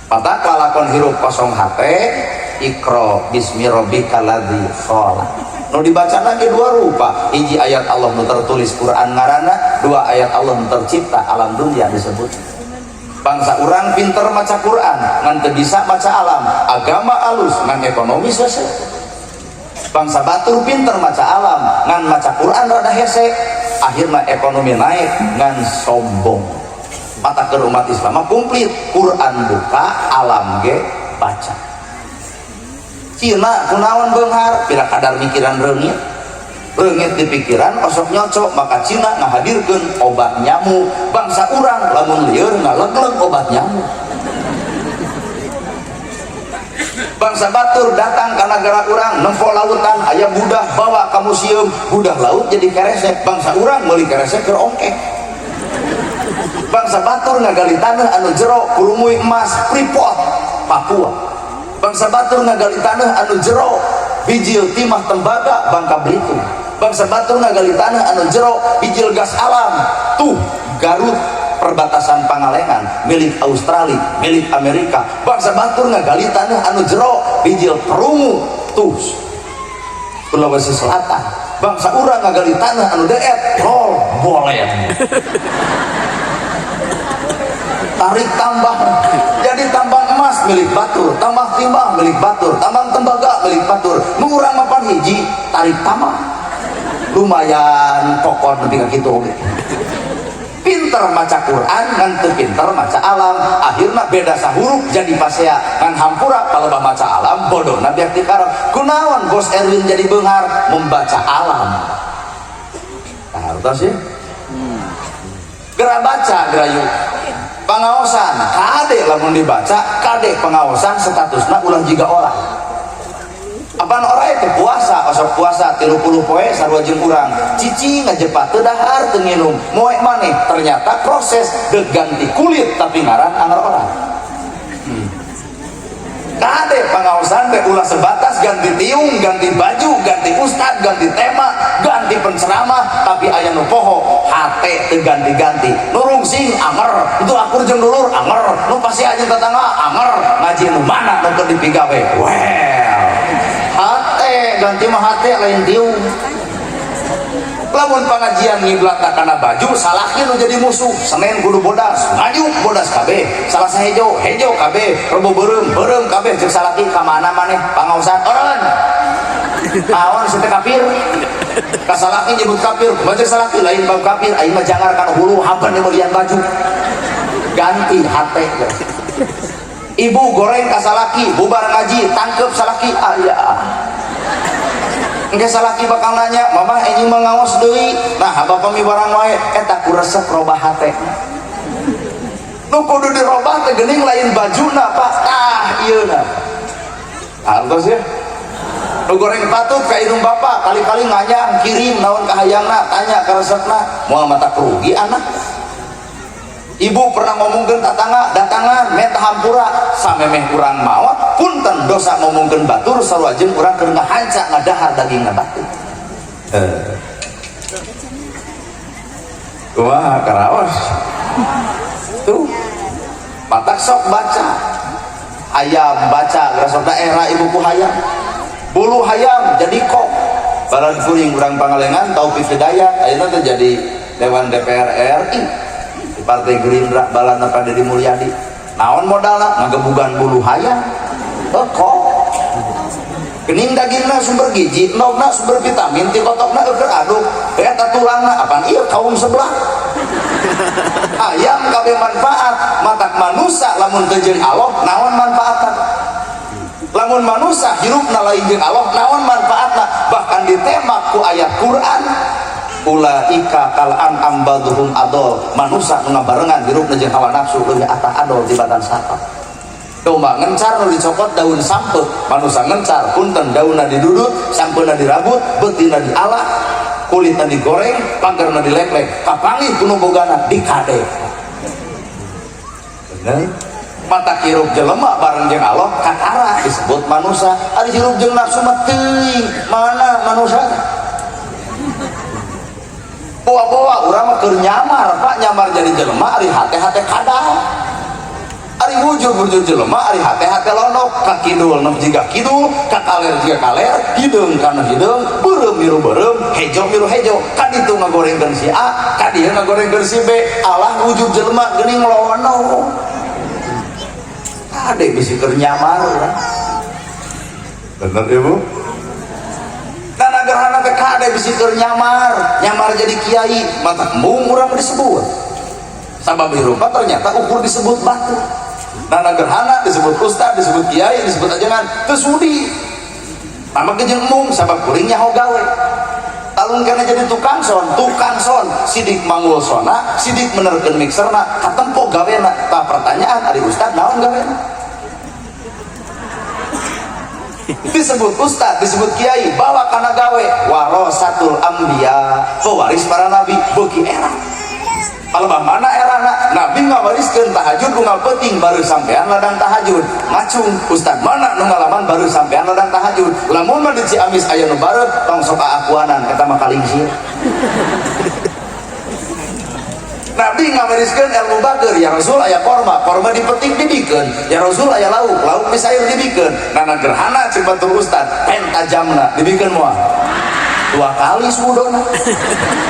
Matak lalakon hirup kosong hate, Iqra bismi rabbikal ladzi khalaq. Nu dibaca lagi dua rupa, hiji ayat Allah nu tertulis Quran ngaranna, dua ayat Allah nu tercipta alam dunia disebut. Bangsa urang pinter maca Quran ngan teu bisa maca alam, agama alus ngan ekonomi selesai. Bangsa batur pinter maca alam ngan maca Quran rada hese, akhirnya ekonomi naik ngan sombong. Matak ke umat Islam mah komplit, Quran buka, alam ge baca. Cina kunaon beunghar? Pira kadar mikiran reungit, reungit di pikiran osok nyocok, maka Cina ngahadirkeun obat nyamuk. Bangsa urang lamun lieur ngalegleg obat nyamuk. Bangsa batur datang ke negara urang, nempo lautan aya budah, bawa ke museum, budah laut jadi keresek. Bangsa urang meuli keresek keur ongkek. Bangsa batur ngagali tanah anu jero kurumui emas, Freeport Papua. Bangsa batur ngagali tanah anu jero bijil timah tembaga, Bangka Belitung. Bangsa batur ngagali tanah anu jero bijil gas alam, tuh Garut perbatasan Pangalengan, milik Australia, milik Amerika. Bangsa batur ngagali tanah anu jero bijil perungu, tuh Sulawesi Selatan. Bangsa urang ngagali tanah anu deet, roll bolet. Tarik tambang, jadi tambang emas milik batur, tambang timbang milik batur, tambang tembaga milik batur. Nu urang mapan hiji tarik tambang, lumayan pokon lebih ka kitu oge. Pinter maca Quran ngan teu pinter maca alam, akhirna beda sahuruf jadi pasea. Ngan hampura palebah maca alam bodohna biar dikarep. Kunaon Bos Erwin jadi beunghar? Membaca alam. Nah, hartos ya. Geura baca gerayu pangaosan kade, lamun dibaca kade pengaosan statusna ulah jiga orang. Apaan orang itu puasa, osok puasa 30 poe sarua jeung urang, cicing ngajepat, teu dahar teu nginum, moe maneh. Ternyata proses deuk ganti kulit tapi ngaran anger orang. Kade pangaosan teh ulah sebatas ganti tiung, ganti baju, ganti ustad, ganti tema, ganti penceramah, tapi aya nu poho, hate teu ganti-ganti. Nu rungsing anger, itu akur jeung dulur anger, nu pasti jeung tetangga anger, ngaji nu mana nu keur dipigawe? Well, hate ganti mah hate lain tiung. Lamun pengajian ngiblat kana baju, salaki nu jadi musuh. Senin kudu bodas, ngaju bodas kabeh. Salasa hejo, hejo kabeh. Rebo beureum, beureum kabeh. Ceuk salaki, ka mana maneh? Pangaosan. Eureun. Naon si teh kafir? Ka salaki nyebut kafir, kumaha ceuk salaki? Lain bab kafir, aing mah jangar kana hulu haban meurian baju. Ganti hate. Ibu goreng ka salaki, bubar ngaji, tangkep salaki, aya. Engke salaki bakal nanya, "Mama enjing mah ngaos deui." Nah, bapak mi barang wae, eta ku resep robah hate. Nu kudu dirobah teh geuning lain bajuna, Pak. Tah, ieu na. Hartos ya? Nu goreng patut ka indung bapak, kali-kali nganyang, kirim naon kahayangna, tanya ka resepna, moal mata rugi anak. Ibu pernah ngomongkeun tatangga, datangan menta hampura, samemeh urang maot, punten dosa ngomongkeun batur sarua jeung urang keur ngahanca ngadahar daging batur. Wah, karaos. Tuh. Matak sok baca. Hayam baca, geura sok daerah ibu ku hayam. Bulu hayam jadi kok. Baran kuring urang Pangalengan Taufik Hidayat ayeuna teh jadi Dewan DPR RI. Di Partai Gerindra balana Pak Deddy Mulyadi. Naon modalna? Ngagebugan bulu hayam. Kok gening dagingna sumber gizi, endogna sumber vitamin, ti kotokna eueuh aduk, eta tulangna apaan ieu kaum sebelah. Ayam kabeh manfaat, matak manusa lamun teu jeung Allah naon manfaatna? Lamun manusa hirupna lain jeung Allah naon manfaatna? Bahkan ditembak ku ayat Quran, ulaika kal an'am ba'duhum adol, manusa nu ngabarengan hirupna jeung hawa nafsu leuwih atah adol tibatan sapa. Domba ngencar nu dicokot daun sampeu, manusa ngencar punten daunna didudut, sampeuna dirabut, beutina diala, kulitna digoreng, panggerna dileklek, kapanggih ku nu bogana dikade. Bener? Mata hirup jelema bareng jeung Allah kakara disebut manusa. Ari hirup jeung nafsu mah teuing, mana manusa? Bawa-bawa urang mah keur nyamar, Pak, nyamar jadi jelema, ari hate-hate kadal. Ari wujud-wujud jelema, ari hate-hate londok, ka kidul nu jiga kidul, ka kaler jiga kaler, hideung kana hideung, beureum milu beureum, hejo milu hejo. Ka ditu ngagorengkeun si A, ka dieu ngagorengkeun si B. Allah wujud jelema geuning lono. Kade bisi keur nyamar urang. Bener Ibu? Nana gerhana teh kade bisi keur nyamar, nyamar jadi kiai, mata embung urang disebut. Sabab hirup ternyata ukur disebut batu. Nana gerhana disebut ustad, disebut kiai, disebut ajengan, teu sudi. Tambah jeung embung sabab kuring nyaho gawe. Talung kana jadi tukang son, sidik manggul sona, sidik menerkeun mixerna, katempo gawena. Tah pertanyaan ari ustad naon gawena? Disebut ustad, disebut kiai, bawa kana gawe warasatul anbiya, pewaris para nabi, beuki era. Palebah mana erana? Nabi ngawariskeun tahajud unggal peuting, baru sampean ladang tahajud. Ngacung, ustad mana nu ngalaman baru sampean ladang tahajud? Lamun mah di Ciamis aya nu bareuh, tong sok aakuanan, eta mah kalingsir. Nabi ngawariskeun ilmu bager, ya Rasul aya korma, korma dipetik dibikeun. Ya Rasul aya lauk, lauk disair dibikeun. Nana gerhana cek batur ustad, penta jamna dibikeun moal. Dua kali sudona.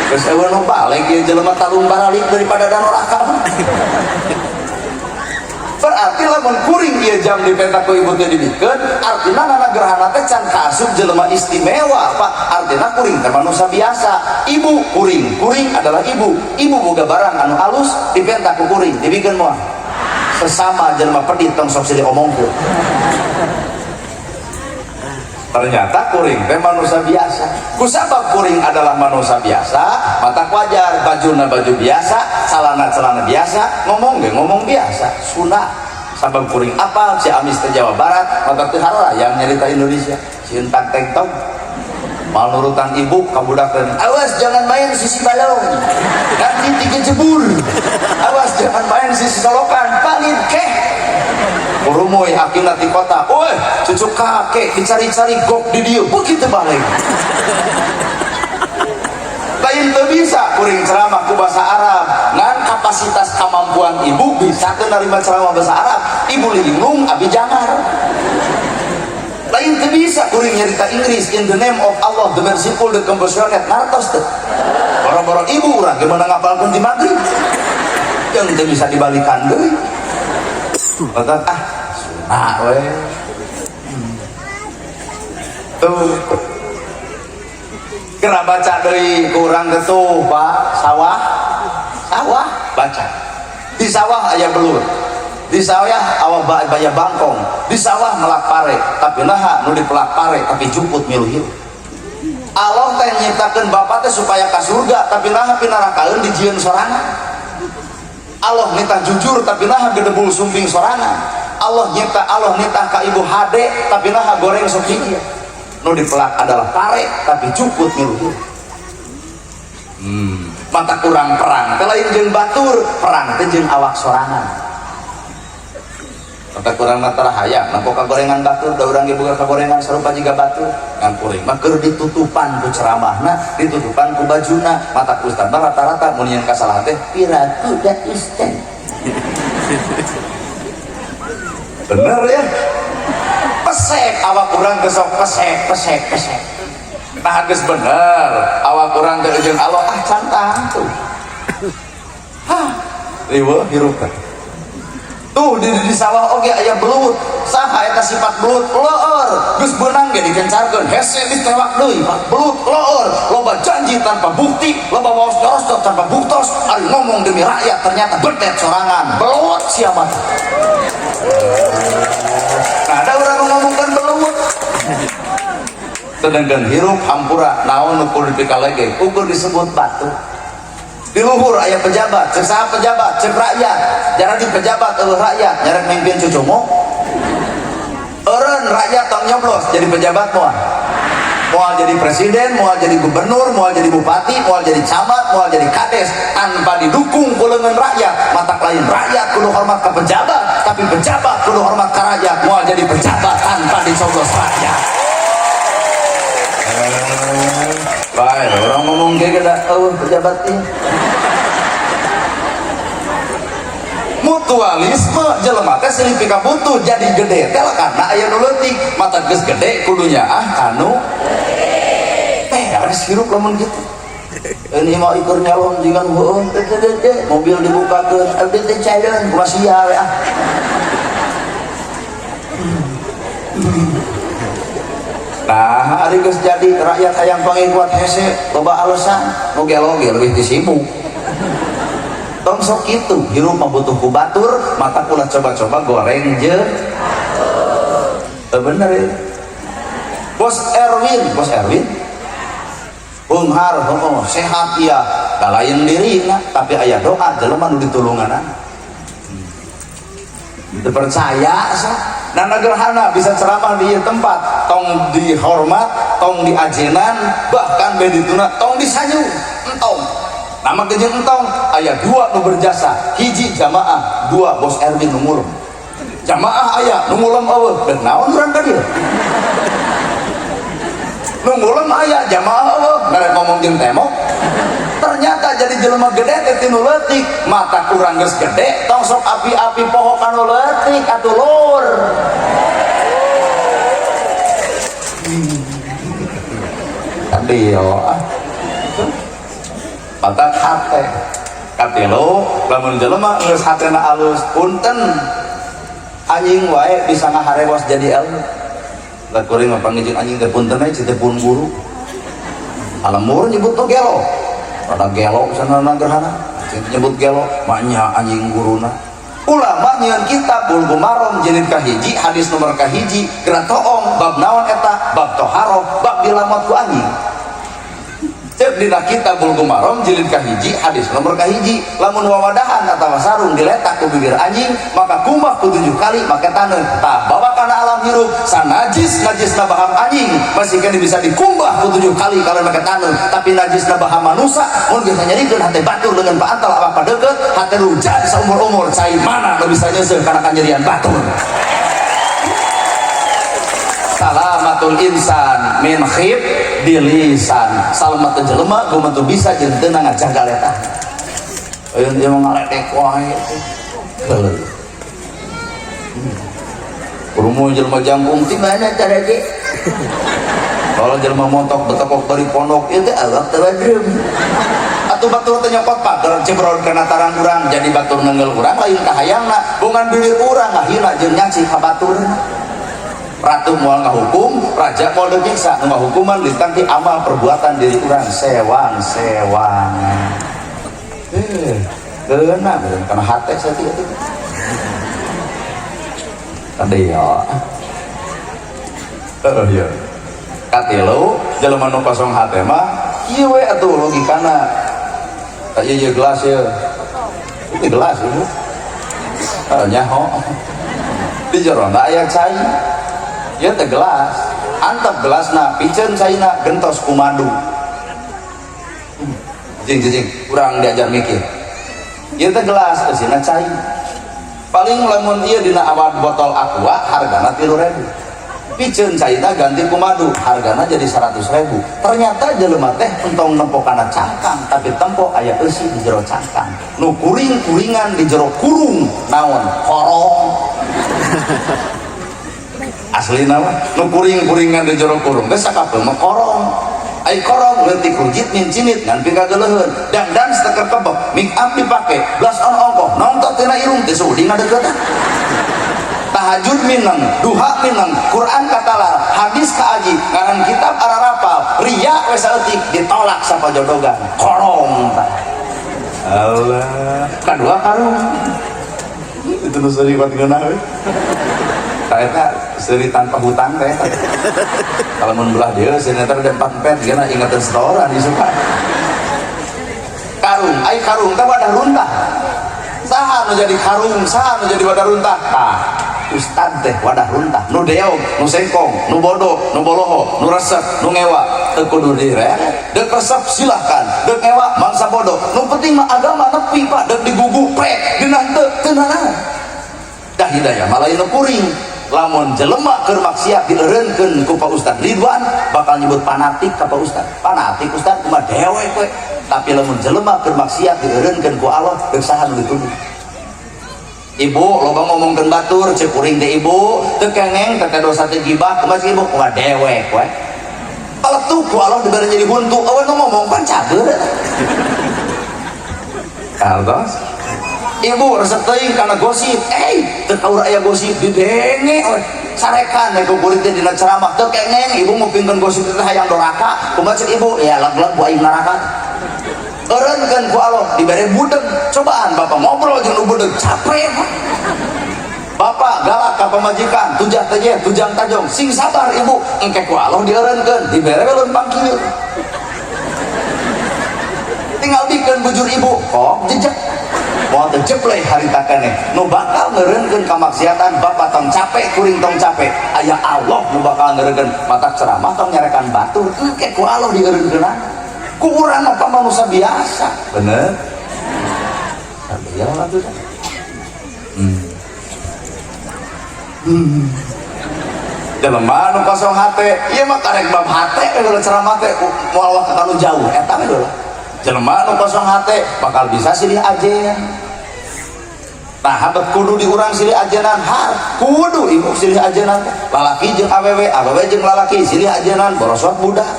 Geus eueuh nu balik ieu jelema talung baralik daripada danoraka. Berarti lamun kuring ieu jam dipenta ku ibu teh dibikeun, artina nana gerhana teh can kaasup jelema istimewa, Pak. Artina kuring teh manusia biasa. Ibu kuring, kuring adalah ibu. Ibu boga barang anu alus dipenta ku kuring, dibikeun moal. Sesama jelema pedit tong sok silih omongkeun. Ternyata kuring teh manusia biasa. Kusabab kuring adalah manusia biasa, mata wajar bajuna baju biasa, celana celana biasa, ngomong ge ngomong biasa. Sunah sabab kuring apal Ciamis teh Jawa Barat, mata teu yang nyarita Indonesia. Sieun tag teng tong. Mal nurutan ibu ka budak teh, awas jangan main sisi balong, nanti dikejebur. Awas jangan main sisi solokan, paling keh. Urumuy akina di kota, woi cucu kakek dicari-cari gok di dia, begitu balik. Lain teu bisa kuring ceramah ku bahasa Arab, ngan kapasitas kemampuan ibu bisa teu narima ceramah bahasa Arab, ibu linglung abi jangar. Lain teu bisa kuring nyarita Inggris in the name of Allah the merciful the compassionate, ngartos teu. Boro-boro ibu urang gimana ngapalkeun di maghrib, yang teu bisa dibalikan deui. Maka ah sunah we. Tuh. Kena baca deui kurang tuh, Pak, sawah. Sawah baca. Di sawah aya belut. Di sawah awa baya bangkong. Di sawah melak pare, tapi naha nu dipelak pare tapi juput milu hirup. Allah teh nyiptakeun bapak teh supaya ka surga, tapi naha pinarakaeun dijieun sorangan. Allah nitah jujur tapi naha gedebul sumping sorangan. Allah nyipta, Allah nitah ka ibu hade tapi naha goreng sok hiji. Nu dipelak adalah pare tapi juput milu hirup. Mata kurang perang teh lain jeung batur, perang teh jeung awak sorangan. Mata kurang mata hayang nempo kagorengan batur, da urang ge boga kagorengan sarupa jiga batur. Ngan kuring mah keur ditutupan ku ceramahna, ditutupan ku bajuna. Mata ku ustad mah rata-rata mun yang kasalahan teh piraku da ustad. Bener ya? Pesek awak urang teh sok pesek pesek pesek. Nah geus bener awak urang teh jeung Allah ah can tangtu. Hah, riweuh hirup teh. Tuh di sawah oge aya belut. Saha eta sifat belut? Loor. Geus beunang ge dikencarkeun, hese ditewak deui, Pak. Belut loor, loba janji tanpa bukti, loba waos nyorosto tanpa buktos, ari ngomong demi rakyat ternyata betet sorangan. Belut sia mah. Nah, ada orang ngomongkan belut. Sedangkan hirup hampura naon nu kudu dipikalege, ukur disebut batu. Di luhur aya pejabat, cek saha pejabat, cek rakyat. Jarang di pejabat eueuh rakyat, nyarek mimpin cucumuk. Eureun rakyat tong nyoblos jadi pejabat moal. Moal jadi presiden, moal jadi gubernur, moal jadi bupati, moal jadi camat, moal jadi kades tanpa didukung ku leungeun rakyat. Matak lain rakyat kudu hormat ke pejabat, tapi pejabat kudu hormat ke rakyat. Moal jadi pejabat tanpa dicoblos rakyat. Baik, orang ngomong kayak gede, oh pejabat ini. Mutualisme jelema teh silih pikabutuh jadi gede teh karena aya nu leutik, mata geus gede kudunya ah kanu beres hirup lamun kitu. Ini mau ikut nyalon jiga nu heueun teh mobil dibukakeun abdi teh calon kumaha sia we ah. Nah, hari geus jadi rakyat hayang pangikuat hese loba alasan nu gelo-gelo leuwih ti sibuk. Tong sok kitu, hirup mah butuh ku batur, mata ulah coba-coba goreng jeung bener ya. Bos Erwin, bos Erwin. Beunghar, oh, sehat iya, da lain dirina, tapi aya doa jelema nu ditulunganana. Teu percaya sah. Nana gerhana bisa ceramah di tempat, tong dihormat, tong diajenan, bahkan be dituna tong disanjung, entong. Nama kejeun entong, aya dua nu berjasa, hiji jamaah, dua bos Erwin nu ngulem. Jamaah aya nu ngulem eueuh, deuk naon urang ka dieu? Nu ngulem aya, jamaah eueuh, ngarek ngomong jeung tembok. Ternyata jadi jelema gede teh tinu leutik, mata kurang geus gede, tong sok api-api poho kanu leutik atuh lur. Tadi yo matak hate. Katilu, lamun jelema geus hatena alus, punten, anjing wae bisa ngaharewos jadi ilmu. Lah, kuring mah panggil anjing teh, punten we, teh pun guru alamur nyebut tuh gelo, rada gelo sana gerhana nyebut gelo maknya anjing. Guruna ulama nyieun kitab Bulughul Maram jilid kahiji, hadis nomor kahiji, geura toong bab naon eta, bab toharoh, bab dilamot ku anjing. Cek dina kitab Bulughul Maram jilid kahiji, hadis nomor kahiji, lamun wawadahan atau sarung diletak ku bibir anjing, maka kumbah ku 7 kali make taneuh. Tah, bawa kana alam hirup, sanajis najis baham anjing masih kena bisa dikumbah ku 7 kali kalau make taneuh, tapi najis baham manusia, mun geus nyerikeun hate batur dengan paantal apa apa deket hate rujat saumur-umur, cai mana nu bisa nyeuseuh kana kanyerian batur? Salamatul insan min hifdzil lisan, salamat jelema kumaha bisa jeung teu ngajaga letah. Ayeuna dia mau ngaledek wae. Heuh. Kurumu jelema jangkung ti mana tara ge? Kalau jelema montok betokok dari pondok ieu teh awak tawadrum. Atuh batur teh nyokot pagar cebrol kana tarang urang, jadi batur nenggel urang lain kahayangna, bongan bibir urang ngahina jeung nyaci ka batur. Ratu moal ngahukum, raja moal disiksa, nu ngahukuman lintang ti amal perbuatan diri urang sewang sewang. Eh, kena kana hate saeutik itu. Tadi ya. Heeh ya. Katilu, jelema nu kosong hate mah kieu we atuh logikana. Tah, ieu ieu gelas ieu. Itu gelas ieu. Heeh, nyaho. Di jerona aya cai. Ieu teh gelas. Antep gelasna, piceun caina, gentos ku madu. Jing jing, kurang diajar mikir. Ieu teh gelas, eusina cai. Paling lamun ieu dina awal botol Aqua hargana 3.000. Piceun caina ganti ku madu, hargana jadi 100.000. Ternyata jelema teh entong nempo kana cangkang, tapi tempo aya eusi di jero cangkang. Nu kuring-kuringan di jero kurung naon? Korong. Asli nama nu kuring-kuringan di jero kurung teh sakapeung mah korong. Ai korong leutik rujit mincinit ngan pikageleuheun, dandan seteker kebek, make up dipake, blush on ongkoh, nonton tina irung teh sudi ngadeuketan, tahajud mineng, duha mineng, Quran katalar, hadis kaaji, ngaran kitab ararapal, ria we saeutik, ditolak sapajodogan. Korong tah. Allah, kadua karung itu nu seuri kuat ngeunah we. Tah, eta seuri tanpa hutang teh eta. Kalau mun belah dia seuri eta ada empat empat gana ingetan setoran disuka. Karung, ai karung teh wadah runtah. Saha nu jadi karung, saha nu jadi wadah runtah? Tah, ustad teh wadah runtah. Nu deog, nu sengkong, nu bodoh, nu boloho, nu resep, nu ngewa, teu kudu direk. Deuk resep silahkan, deuk ngewa mangsa bodoh. Nu penting mah agama nepi, Pak, deuk digugu prek, geunah teu teu nanaon. Dah, hidayah malah nu kuring. Lamun jelema keur maksiat dieureunkeun ku Pak Ustad Ridwan, bakal nyebut fanatik ka Pak Ustad. Fanatik Ustad, kumaha dewek we. Tapi lamun jelema keur maksiat dieureunkeun ku Allah, deuk saha nu dituduh? Ibu loba ngomongkeun batur, cek kuring teh ibu teu kengeng teh dosa teh gibah, kumaha ibu, kumaha dewek we. Kalau tuh ku Allah dibere jadi huntu, awan nu ngomong pan cager. Kartos ibu resep teuing kana gosip, eh teu kaur aya gosip didenge we. Sarekan ku kuring teh dina ceramah, teu kengeng ibu ngupingkeun gosip teh hayang doraka, kumaha cek ibu, ya leg-leg bu aing neraka. Eureunkeun ku Allah dibere budeg, cobaan bapak ngobrol jeung nu budeg capek. Bapak galak ka pamajikan, tujah tejeh tujang tajong, sing sabar ibu, engke ku Allah dieureunkeun dibere we leumpang kieu, tinggal bikeun bujur ibu kok jejak moal teu jepleh harita keneh. Nu bakal ngeureunkeun kamaksiatan, bapak tong capek, kuring tong capek, aya Allah nu bakal ngeureunkeun. Matak ceramah tong nyarekan batur, engke ku Allah dieureunkeun. Ku urang mah manusia biasa, bener ya lah tuh. Jelema nu kosong hate ieu mah karek bab hate we heula, ceramah teh moal ka nu jauh eta we heula. Jelema nu kosong hate bakal bisa silih ajen. Nah, habet kudu di urang silih ajenan, har kudu ibu silih ajenan, lalaki jeung awewe, awewe jeung lalaki silih ajenan, borosot budak.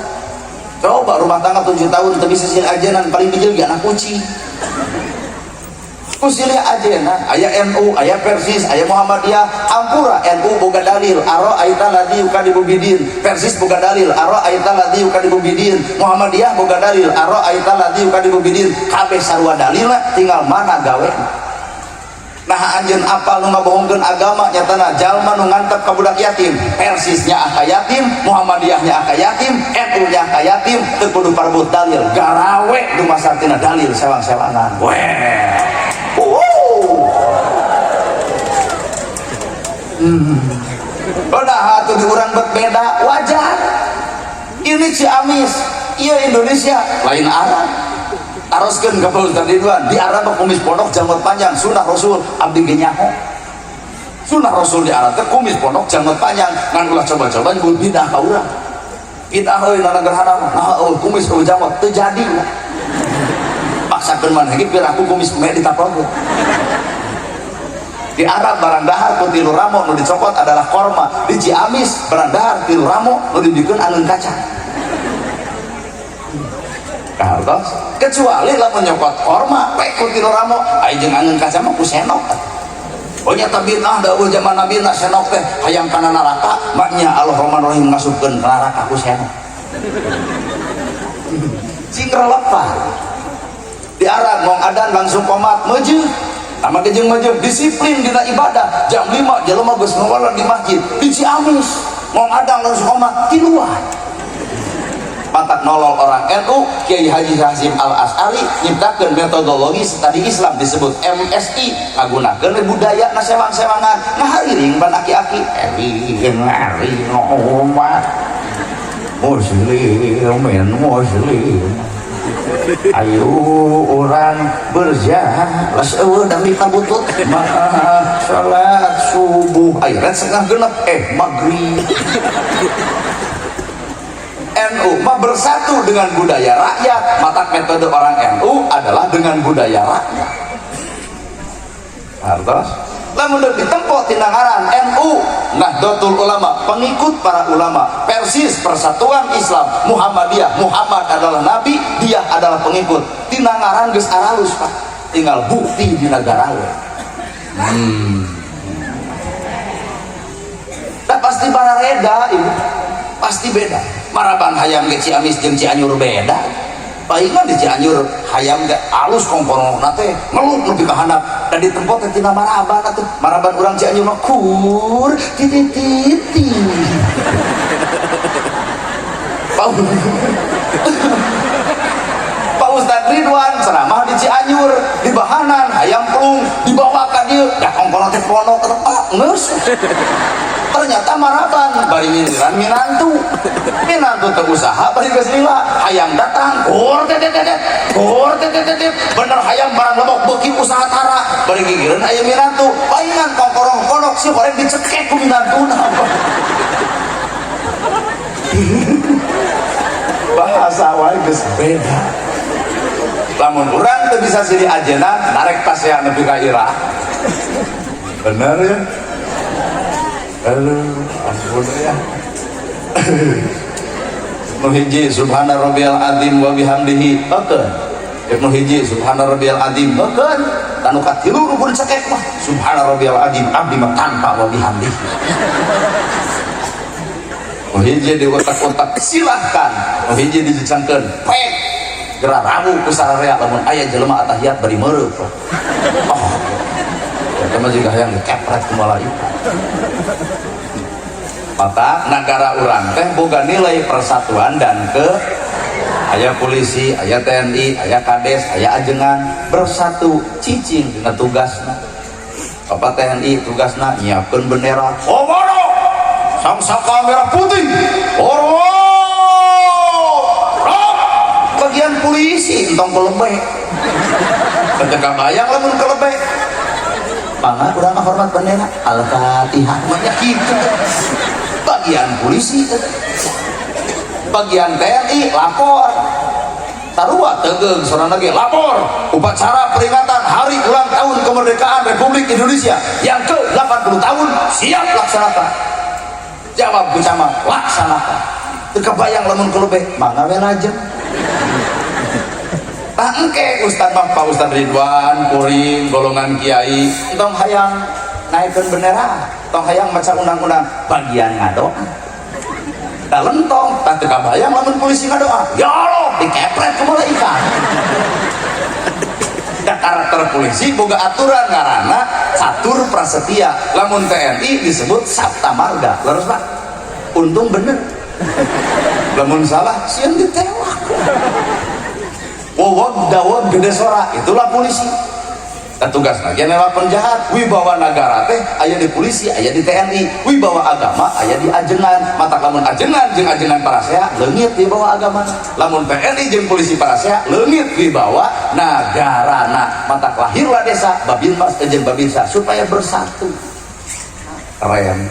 Coba rumah tangga 7 tahun teu bisa silih ajenan, paling bijil ge anak kucing. Ku silih ajenan, aya NU, aya Persis, aya Muhammadiyah, ampura NU boga dalil, aroaita ladzi yukadzibu bidin, Persis boga dalil, aroaita ladzi yukadzibu bidin, Muhammadiyah boga dalil, aroaita ladzi yukadzibu bidin, kabeh sarua dalilna, tinggal mana gawe. Nah anjeun apal nu ngabohongkeun agama nyatana jalma nu ngantep ka budak yatim, Persisnya ka yatim, Muhammadiyahnya ka yatim, NU nya ka yatim, teu kudu parebut dalil, garawe dumasar tina dalil sewang-sewangan. Weh. Wow. Udah atuh di urang bet beda wajar. Ini Ciamis, iya Indonesia, lain Arab. Taroskeun ka Pak Ustaz Ridwan, di Arab mah kumis pondok janggot panjang, sunnah Rasul, abdi ge nyaho. Sunnah Rasul di Arab teh kumis pondok janggot panjang, ngan ulah coba-coba nyebut bidah ka urang. Bidah euy nana gerhana mah, nah euy kumis euy janggot teu jadi. Paksakeun maneh ge piraku kumis meh ditaplok. Di Arab barang dahar ku tilu ramo nu dicokot adalah korma. Di Ciamis barang dahar tilu ramo nu dibikeun angeun kacang. Kartos kecuali lamun nyokot korma pek ku tilu ramo, ai jeung angeun kacang mah ku senok. Oh nyata bid'ah da eueuh zaman Nabi na senok teh hayang kana neraka, maknya Allah Rahman Rahim ngasupkeun ka neraka ku senok. Cing relevan. Di Arab ngong adan langsung komat meujeuh. Sama jeung meujeuh disiplin dina ibadah. Jam 5 jelema geus ngawalan di masjid. Di Ciamis ngong adan langsung komat tiluan. Pantak nolol orang NU, Kiai Haji Hasyim Al As'ari nyiptakeun metodologi studi Islam disebut MSI, kagunakeun budaya na sewang-sewangan ngahariring ban aki-aki ering umat muslimin muslim ayo orang berjalan eueuh dami kabutut mah salat subuh ayo setengah genep maghrib. NU mah bersatu dengan budaya rakyat, mata metode orang NU adalah dengan budaya rakyat. Hartos lamun deuk ditempo tina ngaran NU Nahdlatul Ulama, pengikut para ulama, Persis Persatuan Islam, Muhammadiyah, Muhammad adalah nabi, dia adalah pengikut. Tina ngaran geus aralus, Pak, tinggal bukti di negara we. Nah, pasti barareda ibu, pasti beda. Maraban hayam ge Ciamis jeung Cianjur beda. Palingan di Cianjur hayam ge alus kongkorongna teh ngelup nepi ka handap, dan di tempat teh tina maraban atuh. Maraban urang Cianjur mah kur titi titi. Pak Pak Ustadz Ridwan ceramah di Cianjur di bahanan hayam pelung dibawa ka dieu da kongkorong teh pondok ah geus. Ternyata maraban bari nyindiran minantu, minantu teu usaha bari geus lila hayam datang kur tet tet tet kur tet tet tet bener hayam barang lebok beuki usaha tara bari gigireun aya minantu palingan kongkorong pondok si horeng dicekek ku minantuna. Bahasa wae geus beda. Lamun urang teu bisa silih ajenan narek pasea nepi ka ira. Bener ya? Aduh, ampun ya. Nu hiji subhana rabbiyal azim wa bihamdihi heukeun. Nu hiji subhana rabbiyal azim heukeun. Tanu katilu nu kudu cekek mah subhana rabbiyal azim abdi mah tanpa wa bihamdihi. Nu hiji di otak-otak silahkan. Nu hiji dijejangkeun pek geura rabu ku sararea lamun aya jelema atahiyat bari meureup. Oh. Eta mah jiga hayang dikepret ku malaikat. Mata negara urang teh boga nilai persatuan dan ke aya polisi, aya TNI, aya kades, aya ajengan bersatu cicing dina tugasna. Bapak TNI tugasna nyiapkeun bendera. Komando sang saka merah putih. Hormat. Bagian polisi entong kelebe. Ketika bayang lamun kelebe. Mangga urang hormat bendera. Al-Fatihah banyak gitu. Bagian polisi, bagian TNI lapor sarua tegeung sorana ge lapor upacara peringatan hari ulang tahun kemerdekaan Republik Indonesia yang ke-80 tahun siap laksanakan. Jawab ku camat laksanakan. Teu kabayang lamun kulube mangga we lajeng. Tah engke Ustad mah Pak Ustad Ridwan, kuring, golongan kiai, tong hayang naikkeun bendera, tong hayang maca undang-undang, bagian ngadoa. Tah lentong, tah teu kabayang lamun polisi ngadoa. Ya Allah, dikepret ku malaikat. Da karakter polisi boga aturan ngaranna Catur Prasetya. Lamun TNI disebut Sapta Marga. Leres Pak? Untung bener. Lamun salah sieun ditewak. Wowog dawog gede sora, itulah polisi. Dan tugas lagi lewat penjahat, wibawa negara teh aya di polisi, aya di TNI, wibawa agama aya di ajengan. Mata lamun ajengan jeung ajengan parasea leungit wibawa agama. Lamun TNI jeung polisi parasea leungit wibawa nagarana. Mata lahirlah desa Babinmas jeung Babinsa supaya bersatu. Keren.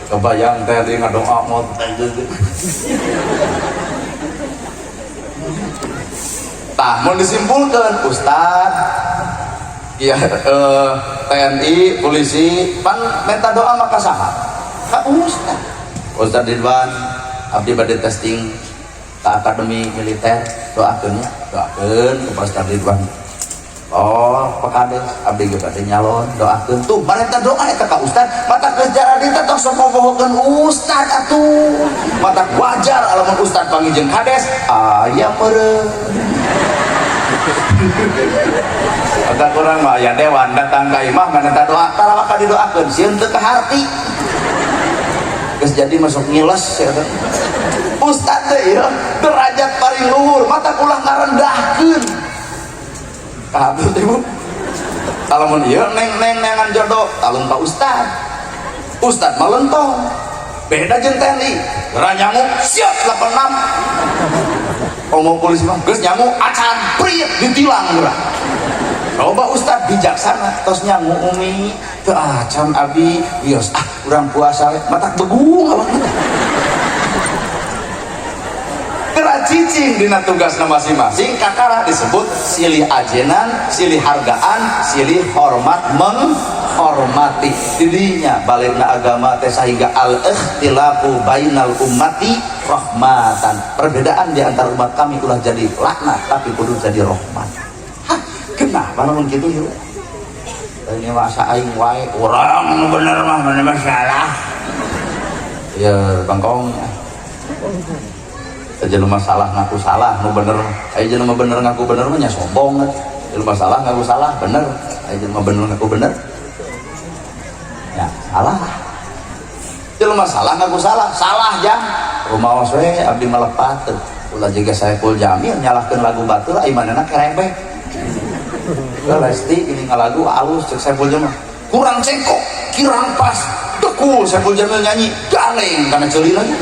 Kebayang TNI ngadoa mau. Tah mau disimpulkan Ustad ya, TNI polisi pan minta doa maka saha ka Ustad. Ustad Ridwan abdi bade testing ka akademi militer, doakeun nya, doakeun ke Ustad Ridwan. Oh, Pak Kades abdi ge bade nyalon, doakeun. Tuh marenta doa eta ka Ustad, mata geus jaradi teh tong sok ngobohokeun Ustad atuh. Mata wajar lamun Ustad panggih jeung Kades aya meureun. Agak kurang mah aya dewan datang ka imah minta doa, tara maka didoakeun sieun teu kaharti. Geus jadi masuk ngiles ya teh. Ustad teh ieu derajat paling luhur, mata ulah ngarendahkeun. Kahatur teh Bu. Lamun ieu neng-neng neangan jodoh, talung ka Ustad. Ustad mah lentong. Beda jeung TNI. Geura nyangu siap 86. Ngomong polisi mah geus nyangu acan prit ditilang geura. Coba Ustad bijaksana tos nyangu umi teu acan abi wios ah urang puasa we matak begung abang. Geura cicing dina tugasna masing-masing kakara disebut silih ajenan, silih hargaan, silih hormat menghormati. Didinya balikna agama teh sahingga al-ikhtilafu bainal ummati rahmatan. Perbedaan di antara umat kami ulah jadi laknat tapi kudu jadi rahmat. Hah, kenapa namun gitu yuk? Ini masa aing wae urang nu bener mah mana masalah. Ya bangkong. Jelema salah ngaku salah nu bener, aya jelema bener ngaku bener mah nya sombong. Jelema salah ngaku salah bener, aya jelema bener ngaku bener ya salah. Jelema salah ngaku salah, salah jang. Rumaos we abdi malepat ulah jiga Saiful Jamil nyalahkeun lagu batur ai manehna kerebek. Lesti ini ngalagu alus cek Saiful Jamil kurang cengkok, kirang pas. Dekul Saiful Jamil nyanyi galeng karena ceuli lagi.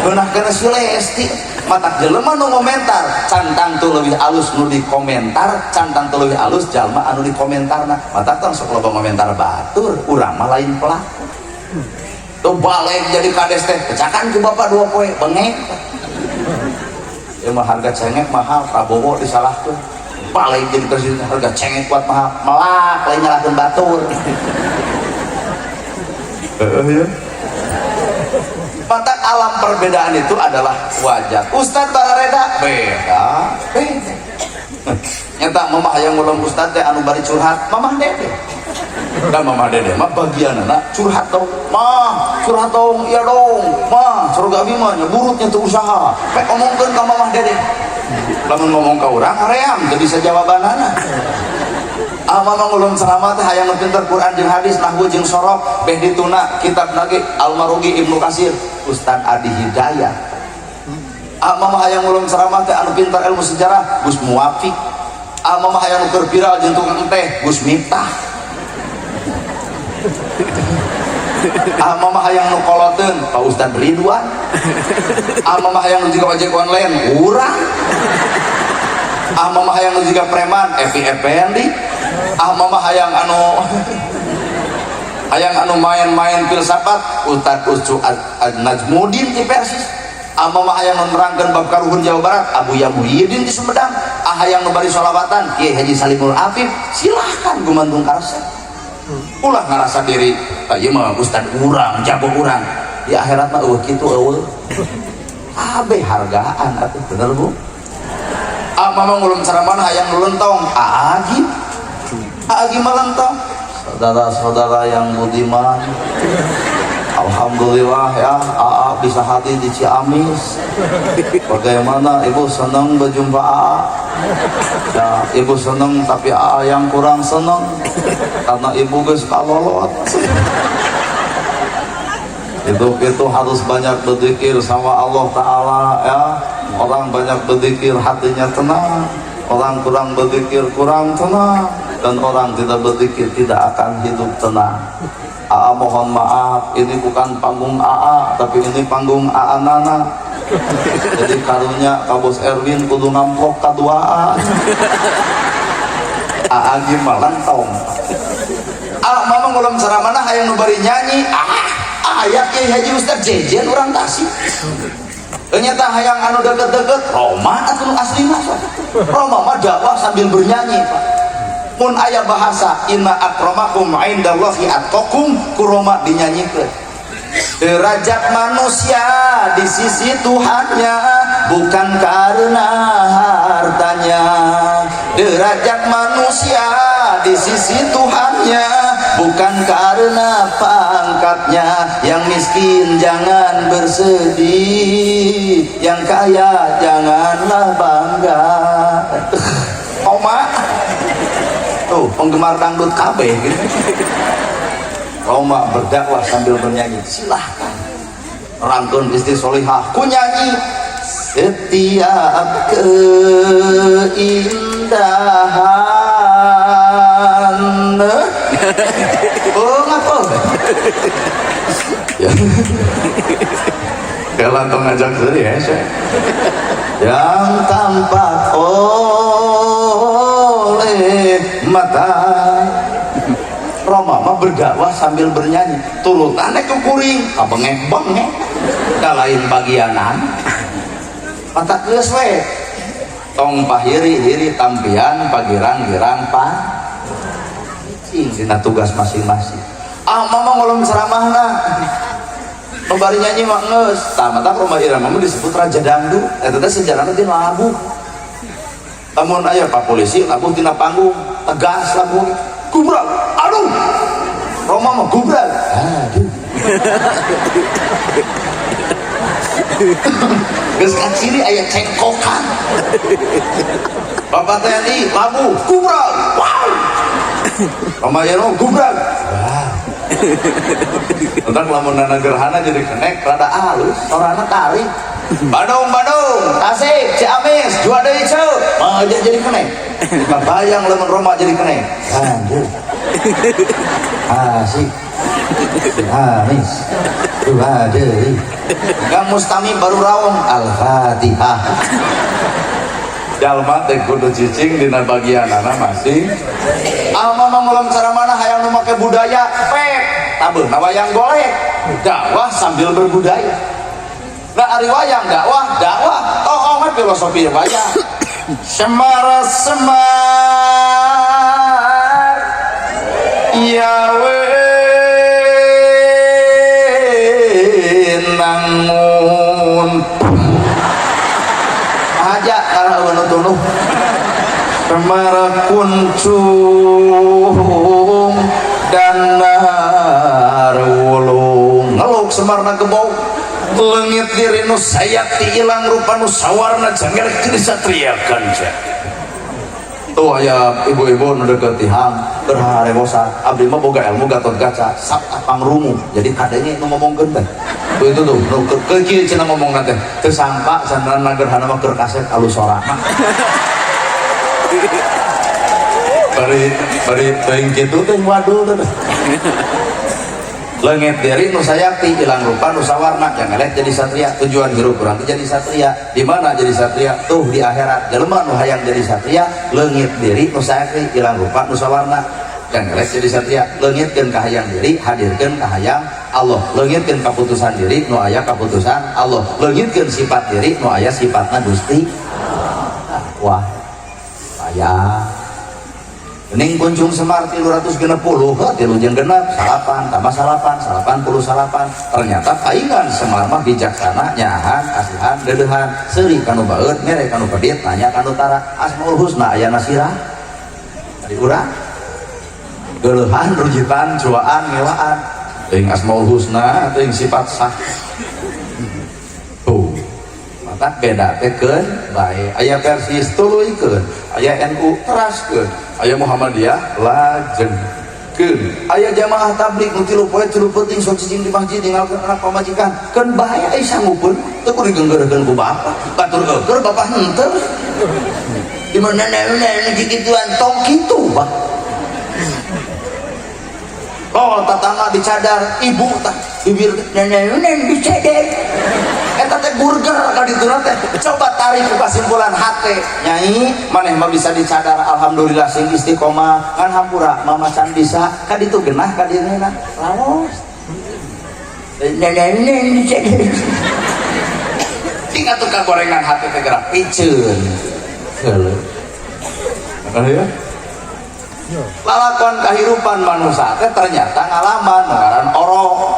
Beunah kana si Lesti. Matak jelema nu ngomentar cantang tuh leuwih alus nu di komentar, cantang tuh leuwih alus jalma anu di komentarna. Matak tong sok loba ngomentar batur, urang mah lain pelaku. Tuh balik jadi kades teh pecakan ke bapak 2 poe bengek. Ya mah harga cengek mahal, Prabowo disalahkeun. Balik jadi presiden harga cengek kuat mahal, melak lain nyalahkeun batur. Heeh ya. Maka alam perbedaan itu adalah wajar. Ustad barareda beda, beda. Nyata mamah hayang ngulung ustad teh anu bari curhat, mamah dede. Dan mamah dede mah bagianana curhat dong. Mah, curhat dong, iya dong. Mah, surga abi mah nya burutnya teu usaha. Pek omongkeun ka mamah dede. Lamun ngomong ka urang haream teu bisa jawabanana. Ah mama ngulung ceramah teh hayang pinter Quran jeung hadis, nahwu jeung sorof, beh dituna kitab nage Al-Marugi Ibnu Kasir, Ustad Adi Hidayat. Ah mama hayang ngulung ceramah teh anu pintar ilmu sejarah, Gus Muwafiq. Ah mama hayang nu keur viral jeung tukang teh, Gus Miftah. Ah mama hayang nu koloteun, Pak Ustad Ridwan. Ah mama hayang nu jiga ojek online, urang. Ah mama hayang nu jiga preman, Epi Effendi. Ah mama hayang anu main-main filsafat, Ustad Ucu Najmudin di Persis. Ah mama hayang nu nerangkeun bab karuhun Jawa Barat, Abu Muhyiddin di Sumedang. Ah hayang nu bari sholawatan, Kiai Haji Salimul Afif. Silahkan gumantung karesep. Ulah ngarasa diri, ah ieu mah ustad urang, jago urang. Di akhirat mah eueuh kitu eueuh. Kabeh hargaan atuh, bener Bu? Ah, mama ngulum ceramah hayang lentong, agi agi melentong. Saudara-saudara yang budiman, alhamdulillah ya, AA bisa hadir di Ciamis. Bagaimana, Ibu senang berjumpa AA? Ya, Ibu senang, tapi AA yang kurang senang karena Ibu geus kalolot. Hidup itu harus banyak berzikir sama Allah Ta'ala ya. Orang banyak berzikir hatinya tenang, orang kurang berzikir kurang tenang, dan orang tidak berzikir tidak akan hidup tenang. AA mohon maaf, ini bukan panggung AA, tapi ini panggung AA Nana. Jadi karunya ka Bos Erwin kudu ngamplok ka dua AA. AA gimana lentong. Ah, mama ngulam saramana hayang nu bari nyanyi. Ah, aya Kiai Haji Ustaz Jejen urang Tasik. Ternyata hayang anu deket-deket Rhoma atuh nu asli mah. Rhoma mah dakwah sambil bernyanyi, Pak. Mun aya bahasa inna akramakum indallahi atqakum, ku Rhoma dinyanyikeun. Derajat manusia di sisi Tuhannya bukan karena hartanya. Derajat manusia di sisi Tuhannya bukan karena pangkatnya. Yang miskin jangan bersedih, yang kaya janganlah bangga. Oma tuh penggemar dangdut KB gitu. Rhoma berdakwah sambil bernyanyi, silahkan. Rangkun istri solihah ku nyanyi setiap keindahan. Oh, ngapa Ya. Kalau tong ngajak sendiri ya, saya. Yang tampak oleh mata. Rhoma mah berdakwah sambil bernyanyi, turutannya ke kuring kabengek-bengek da lain bagianan mata geus we. Tong pahiri-hiri tampian pagirang-girang pa cing dina tugas masing-masing. Ah, mama ngolong ceramahna nu bari nyanyi mah geus tah. Mata Rhoma Irama mah disebut raja dangdut. Eta teh sejarahna tina labuh. Lamun aya pak polisi labuh tina panggung, tegas labuh, gubrak, aduh. Rhoma mah gubrak, aduh. Geus kaciri aya cengkokan. Bapak TNI labuh, gubrak, wow. Rhoma Irama gubrak, wow. Tentang lamun nana gerhana jadi kenek rada halus, sorana tarik. Bandung, Bandung, Tasik, Ciamis, jual deui ceu. Mah jadi kenek. Bayang lamun Rhoma jadi kenek. Anjir. Asik. Ciamis. Dua deui. Kang Mustami baru rawong Al-Fatihah. Jalma teh kudu cicing dina bagianana masing. Ah, mama ngulang cara mana hayang nu make budaya pek tabeuna wayang golek, dakwah sambil berbudaya. Nah, ari wayang dakwah, dakwah toong we filosofi wayang. Semar semar ya wenangun aja karena eueuh tunuh. Semar kuncung danar wulung, ngeluk Semarna gebog. Leungit diri nu sayakti, ilang rupa nu sawarna, janggelek jadi satria kanca. Tuh aya ibu-ibu nu deket tihang berharebosan. Abdi mah boga ilmu Gatot Kaca sak pangrumu, jadi kadenge nu ngomongkeun teh. Tuh itu tuh nu ke kieu cenah ngomong teh teu sangka cenah gerhana mah keur kasep alus sorana. Bari bari teuing kitu teh, waduh teh. Leungit diri nu sayakti, ilang rupa nu sawarna, yang eleh jadi satria. Tujuan hirup urang teh jadi satria. Di mana jadi satria? Tuh di akhirat. Jelema nu hayang jadi satria, leungit diri nu sayakti, ilang rupa nu sawarna, yang eleh jadi satria. Leungitkeun kahayang diri, hadirkeun kahayang Allah. Leungitkeun kaputusan diri, nu aya kaputusan Allah. Leungitkeun sifat diri, nu aya sifatna Gusti. Wah, aya. Gening kuncung Semar 360 heuh tilu jeung genep salapan tambah salapan 89. Ternyata paingan Semar mah bijaksana, nyahan, kasihan, deudeuhan, seuri kanu baeud, mere kanu pedit, nanya kanu tara. Asmaul Husna aya nasirah dari urang. Geuleuhan, rujitan, cuaan, ngewaan. Teuing Asmaul Husna, teuing sifat sah. Tuh. Mata beda teh keun bae. Aya Persis tuluykeun, aya NU teraskeun, aya Muhammadiyah lajengkeun, aya jamaah tabligh nu 3 poe 3 peuting sok cicing di masjid ninggalkeun anak pamajikan. Keun bae ai sanggupeun teu kudu digenggeurekeun ku bapak. Batur eueur bapak henteu. Di mana nenek kikituan tong kitu, Pak. Oh, tatangga dicadar, ibu tah bibir nenek dicadar. Eta teh burger ka dituna teh. Coba tarik ke kesimpulan hate. Nyai, maneh mah bisa dicadar alhamdulillah sing istiqomah. Ngan hampura mama can bisa ka ditu genah ka dieu na. Laos. Nenek dicadar. Tinggal tukang gorengan hate teh gerak piceun. Geuleuh. Ya? Lalakon kehidupan manusia teh ternyata ngalaman ngaran orok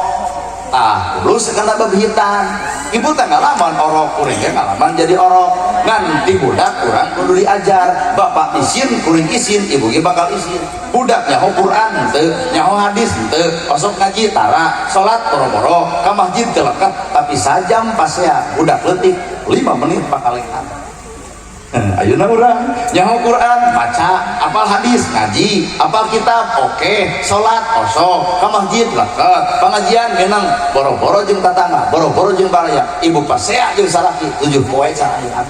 tah lulus kena bebihitan ibu teh ngalaman orok kuring ge ngalaman jadi orok ngan ti budak kurang kudu diajar bapak isin kuring isin ibu ge bakal isin budak nyaho Quran teu nyaho hadis teu osok ngaji tara salat boro-boro ka masjid teu leket tapi sajam pasea budak leutik 5 menit pakalengan. Ayeuna urang nyaho Quran maca, apal hadis ngaji, apal kitab oke, salat osok, ka masjid leket, pengajian menang boro-boro jeung tatangga, boro-boro jeung baraya, ibu pasea jeung salaki 7 poe can aya.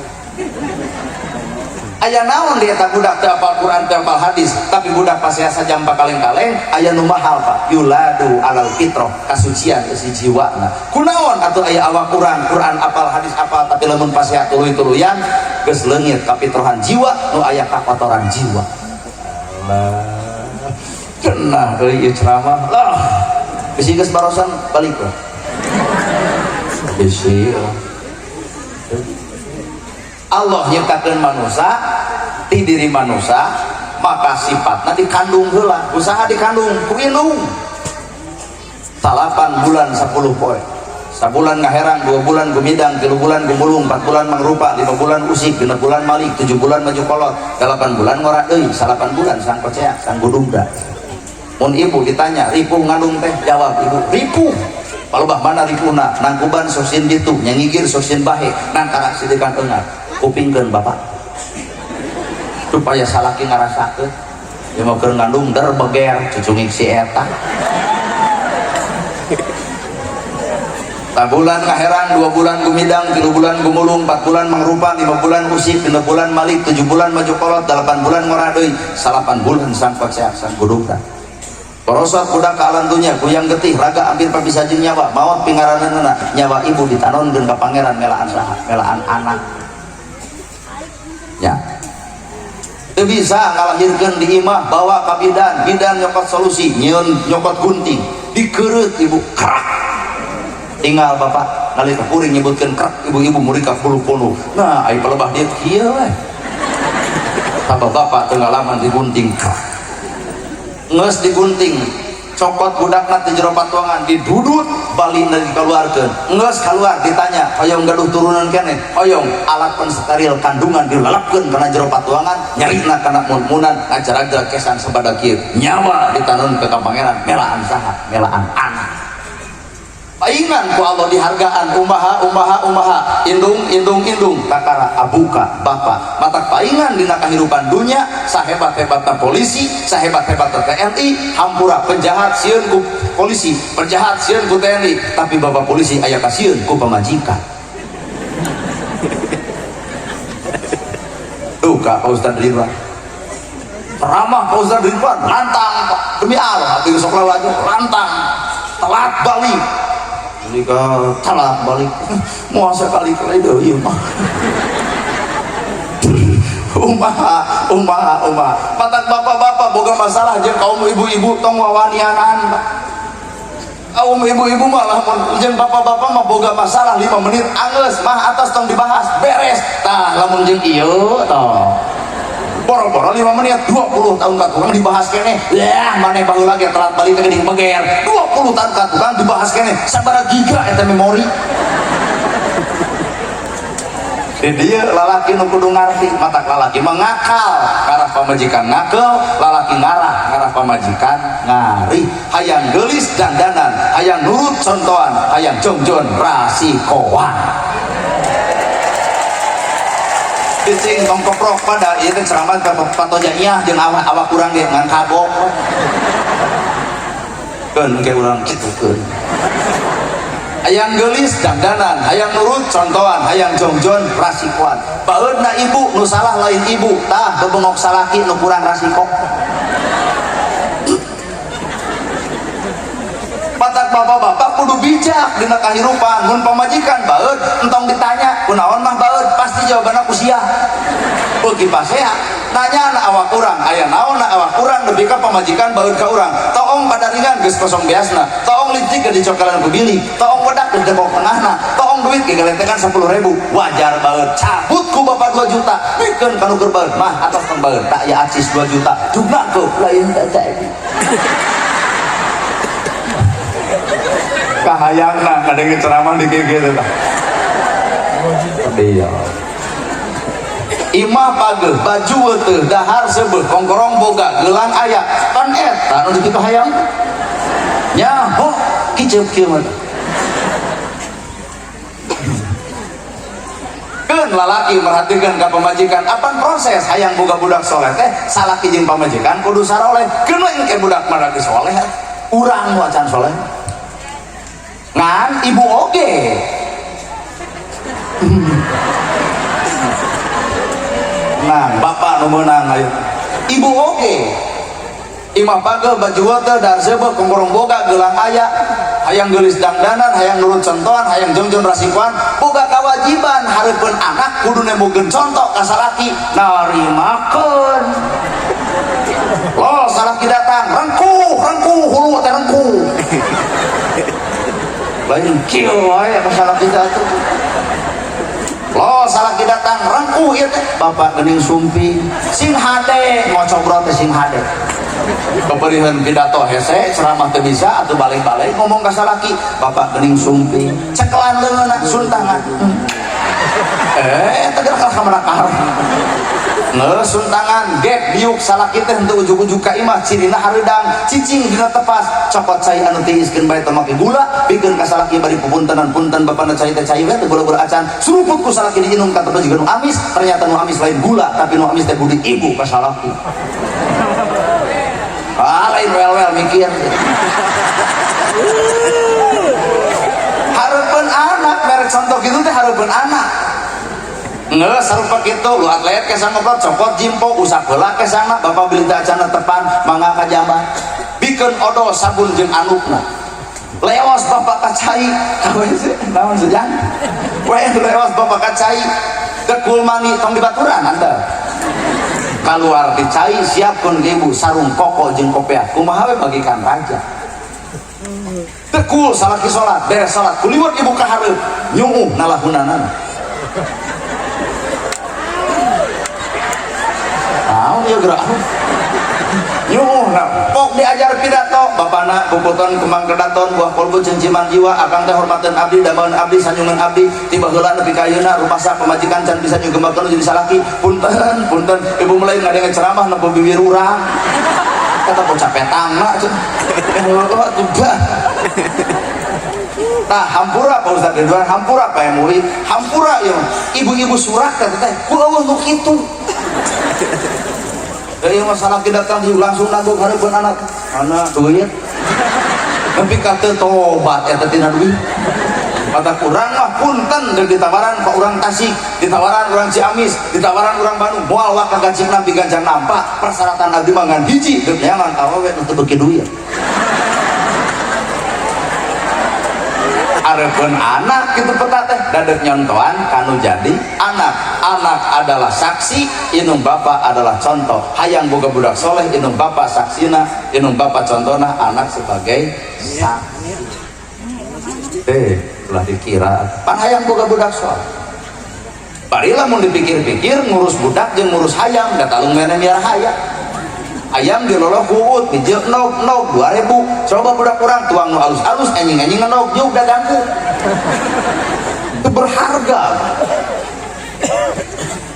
Aya naon di eta budak teu apal Quran teu apal hadis, tapi budak pasea sajam pakaleng-kaleng aya nu mahal Pak, yuladu alal fitrah, kasucian eusi jiwana. Kunaon atuh aya awak urang Quran apal hadis apal tapi lamun pasea tuluy-tuluyan geus leungit kafitrohan jiwa nu aya kakotoran jiwa. Allah. Cenah euy ieu ceramah. Lah, bisi geus barosan balik lah. Bisi. Allah nyiptakeun manusia ti diri manusia maka sifatna dikandung heula usaha dikandung ku indung 8 bulan 10 poe sabulan ngaherang 2 bulan gumidang 3 bulan gumulung 4 bulan mangrupa 5 bulan usik 6 bulan malik 7 bulan maju kolot 8 bulan ngora deui 8 bulan sang koceak sang gudungda. Mun ibu ditanya ripuh ngandung teh jawab ibu ripuh palebah mana ripuhna nangkuban sosin ditu nyangigir sosin bahe nangkarak sidekan engar kupingkeun bapak supaya salaki ngarasakeun ieu mah keur ngandung der beger cucungik si eta. Bulan kaherang 2 bulan gumidang 3 bulan gumulung 4 bulan mangrupa 5 bulan usik 6 bulan malik 7 bulan maju kolot 8 bulan ngora deui 8 bulan sang koceak sang gudungna. Porosot budak ka alam dunya kuyang getih raga hampir papisah jeung nyawa maot pingaranana nyawa ibu ditanonkeun ka pangeran melaan saha melaan anak. Ya. Teu bisa ngalahirkeun di imah bawa ka bidan, bidan nyokot solusi, nyieun nyokot gunting, dikeureut ibu kerak. Tinggal bapak nalika kuring nyebutkeun kerak ibu-ibu murid ka puluh-puluh. Nah, ai palebah dieu kieu we. Tambah bapak teu ngalaman digunting kerak. Geus digunting, cokot budakna ti jero patuangan didudut balina dikeluarkeun. Geus keluar ditanya, hoyong gaduh turunan keneh, hoyong alat pensteril kandungan dilalapkeun kana jero patuangan, nyerina kana mun-munan ngajarag kesan sabada kieu. Nyawa ditanun ke ka pangeran, melaan saha? Melaan anak. Paingan ku Allah dihargaan umaha umaha umaha indung indung indung kakara abuka bapak matak paingan dina kahirupan dunya sahebat-hebatna polisi sahebat-hebatna TNI hampura penjahat sieun ku polisi penjahat sieun ku TNI tapi bapak polisi aya kasieun ku pamajikan. Duka Pak Ustad Ridwan ceramah Pak Ustad Ridwan lantang Pak demi Allah hati sok laju lantang telat balik jika telat balik mau sekali kali deui mah umaha umaha umaha matak bapak-bapak boga masalah jeung kaum ibu-ibu tong wawanianan Pak. Kaum ibu-ibu malah mun jeung bapak-bapak mah boga masalah 5 menit anggeus mah atas tong dibahas beres tah lamun jeung ieu tah Boro-boro 5 menit, 20 tahun ka tukang dibahas keneh. Yah, maneh baheula ge telat balik teh geuning beger. 20 tahun ka tukang dibahas keneh. Sabaraha giga eta memori. Di dieu lalaki nu kudu ngarti, matak lalaki mengakal ngarah pamajikan ngakel, lalaki ngarah ngarah pamajikan ngarih. Hayang geulis dandanan, hayang nurut contohan, hayang jongjon rasikoan. Cicing tong koprok pada ieu teh ceramah patojaniah jeung awak urang ge ngan kagok. Keun engke urang kitukeun. Hayang geulis dandanan, hayang nurut contohan, hayang jongjon rasikoan. Baeudna ibu nu salah lain ibu, tah bebengok salaki nu kurang rasiko. Patak bapak-bapak kudu bijak dina kahirupan. Mun pamajikan baeud entong ditanya kunaon mah baeud, pasti jawabanna ku sia. Beuki pasea nanya na awak urang, aya naon na awak urang nepi ka pamajikan baeud ka urang. Toong padaringan geus kosong beasna, toong licik ge dicokelan ku bilik, toong wedak geus depok tengahna, toong duit ge galetekan 10.000, wajar baeud. Cabut ku bapak 2 juta, bikeun ka nu keur baeud mah atos tong baeud, tak ya acis 2 juta, jumlah ke lain tadi. Kahayangna ngadenge ceramah di kieu kieu teh. Iya. Imah pageuh, baju weteuh, dahar seubeuh, kongkorong boga, gelang aya. Pan eta nu dikitu hayang. Nyaho kiceup kieu mah. Keun lalaki merhatikan ka pamajikan, apan proses hayang boga budak soleh teh salaki jeung pamajikan kudu saroleh. Keun we engke budak mah lagi soleh. Urang nu acan soleh. Ngan ibu oge. Nah, bapak nu meunang ayo. Ibu oge. Imah pageuh, baju weteuh, dahar seubeuh, kongkorong boga, gelang aya, hayang geulis dangdanan, hayang nurut contohan, hayang jongjon rasikuan, boga kewajiban hareupeun anak kudu nembogeun contoh ka salaki, narimakeun. Loh, salaki datang, rengkuh, rengkuh, hulu teh rengkuh. Lain kieu wae ka salaki teh. Loh, salaki datang, rengkuh ieu teh, bapak geuning sumping, sing hade, ngocobrot teh sing hade. Keperihan pidato hese, ceramah teu bisa atuh balik-balik ngomong ka salaki, bapak geuning sumping, cekelan leungeunna suntangan. Teh gerak ka mana karep. Ngeus suntangan, gek diuk salaki teh henteu ujug-ujug ka imah, cirina hareudang, cicing dina tepas, cokot cai anu tiiskeun bae teu make gula, pikeun ka salaki bari pupuntenan punten bapana cai teh cai we teu gula-gula acan, suruput ku salaki diinum ka tepas juga nu amis, ternyata nu amis lain gula, tapi nu amis teh budi ibu ka salaki. Ah, lain wel-wel mikir. Hareupeun anak, merek contoh gitu teh hareupeun anak. Ngeus sarupa kitu, lu atlet kesang ngobrol, copot jimpo, usap heula kesangna, bapak beli teh acana tepan, mangga ka jamban. Bikeun odol sabun jeung anukna. Leos bapak ka cai, naon sejang? We leos bapak ka cai, dekul mani tong dibaturan anda. Kaluar di cai siapkeun ke ibu sarung koko jeung kopiah. Kumaha we bagikan raja. Tekul salaki salat, beres salat, kuliwat ibu ka hareup, nyuuh nalahunanana. Naon ieu gerak? Nyuuh na, pok diajar pidato, bapana puputon kembang kedaton buah kolbu cengciman jiwa, akang teh hormateun abdi, dameueun abdi, sanjungan abdi, tiba heula nepi ka ayeuna rupasa pamajikan can bisa nyugemakeun jadi salaki. Punten, punten, ibu mulai ngadenge ceramah nempo bibir urang. Kata bocah petangna cenah. Heueuh bah. Tah hampura Pak Ustaz Ridwan, hampura Pak MUI, hampura ieu ibu-ibu surak teh teh ku eueuh nu kitu. Ieu masalah kita datang di langsung nanggung hareupeun anak. Anak duit. Nepi ka teu tobat eta tina duit. Kata kurang mah punten deuk ditawaran ka urang Tasik, ditawaran urang Ciamis, ditawaran urang Bandung, moal waka gacikna piganjang nampak persyaratan abdi mah ngan hiji deuk neangan awewe nu teu beuki duit. Hareupeun anak kitu peta teh dadek nyontoan kanu jadi anak. Anak adalah saksi, indung bapa adalah contoh. Hayang boga budak soleh, indung bapa saksina, indung bapa contohna, anak sebagai saksi. Telah dikira pan hayang boga budak soleh. Bari lamun dipikir-pikir ngurus budak jeung ngurus hayam da talung mere miara hayam. Ayam diloloh kuut hiji nog nog 2000. Coba budak urang tuang nu alus-alus anjing-anjing nog juk dagangku. Itu berharga.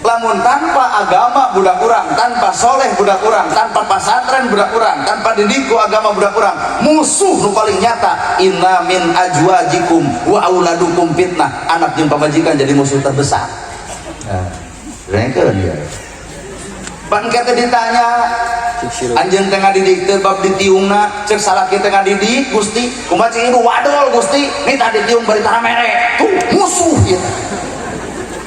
Lamun tanpa agama budak urang, tanpa soleh budak urang, tanpa pasantren budak urang, tanpa didik ku agama budak urang, musuh nu paling nyata inna min azwajikum wa auladukum fitnah. Anak jeung pamajikan jadi musuh terbesar. Nah, rengkeun ya. Pan kita ditanya anjeun teh ngadidik teu bab ditiungna, cek salaki teh ngadidik Gusti, kumaha cek ibu wadol Gusti, nita ditiung bari tara mere. Tuh musuh ieu.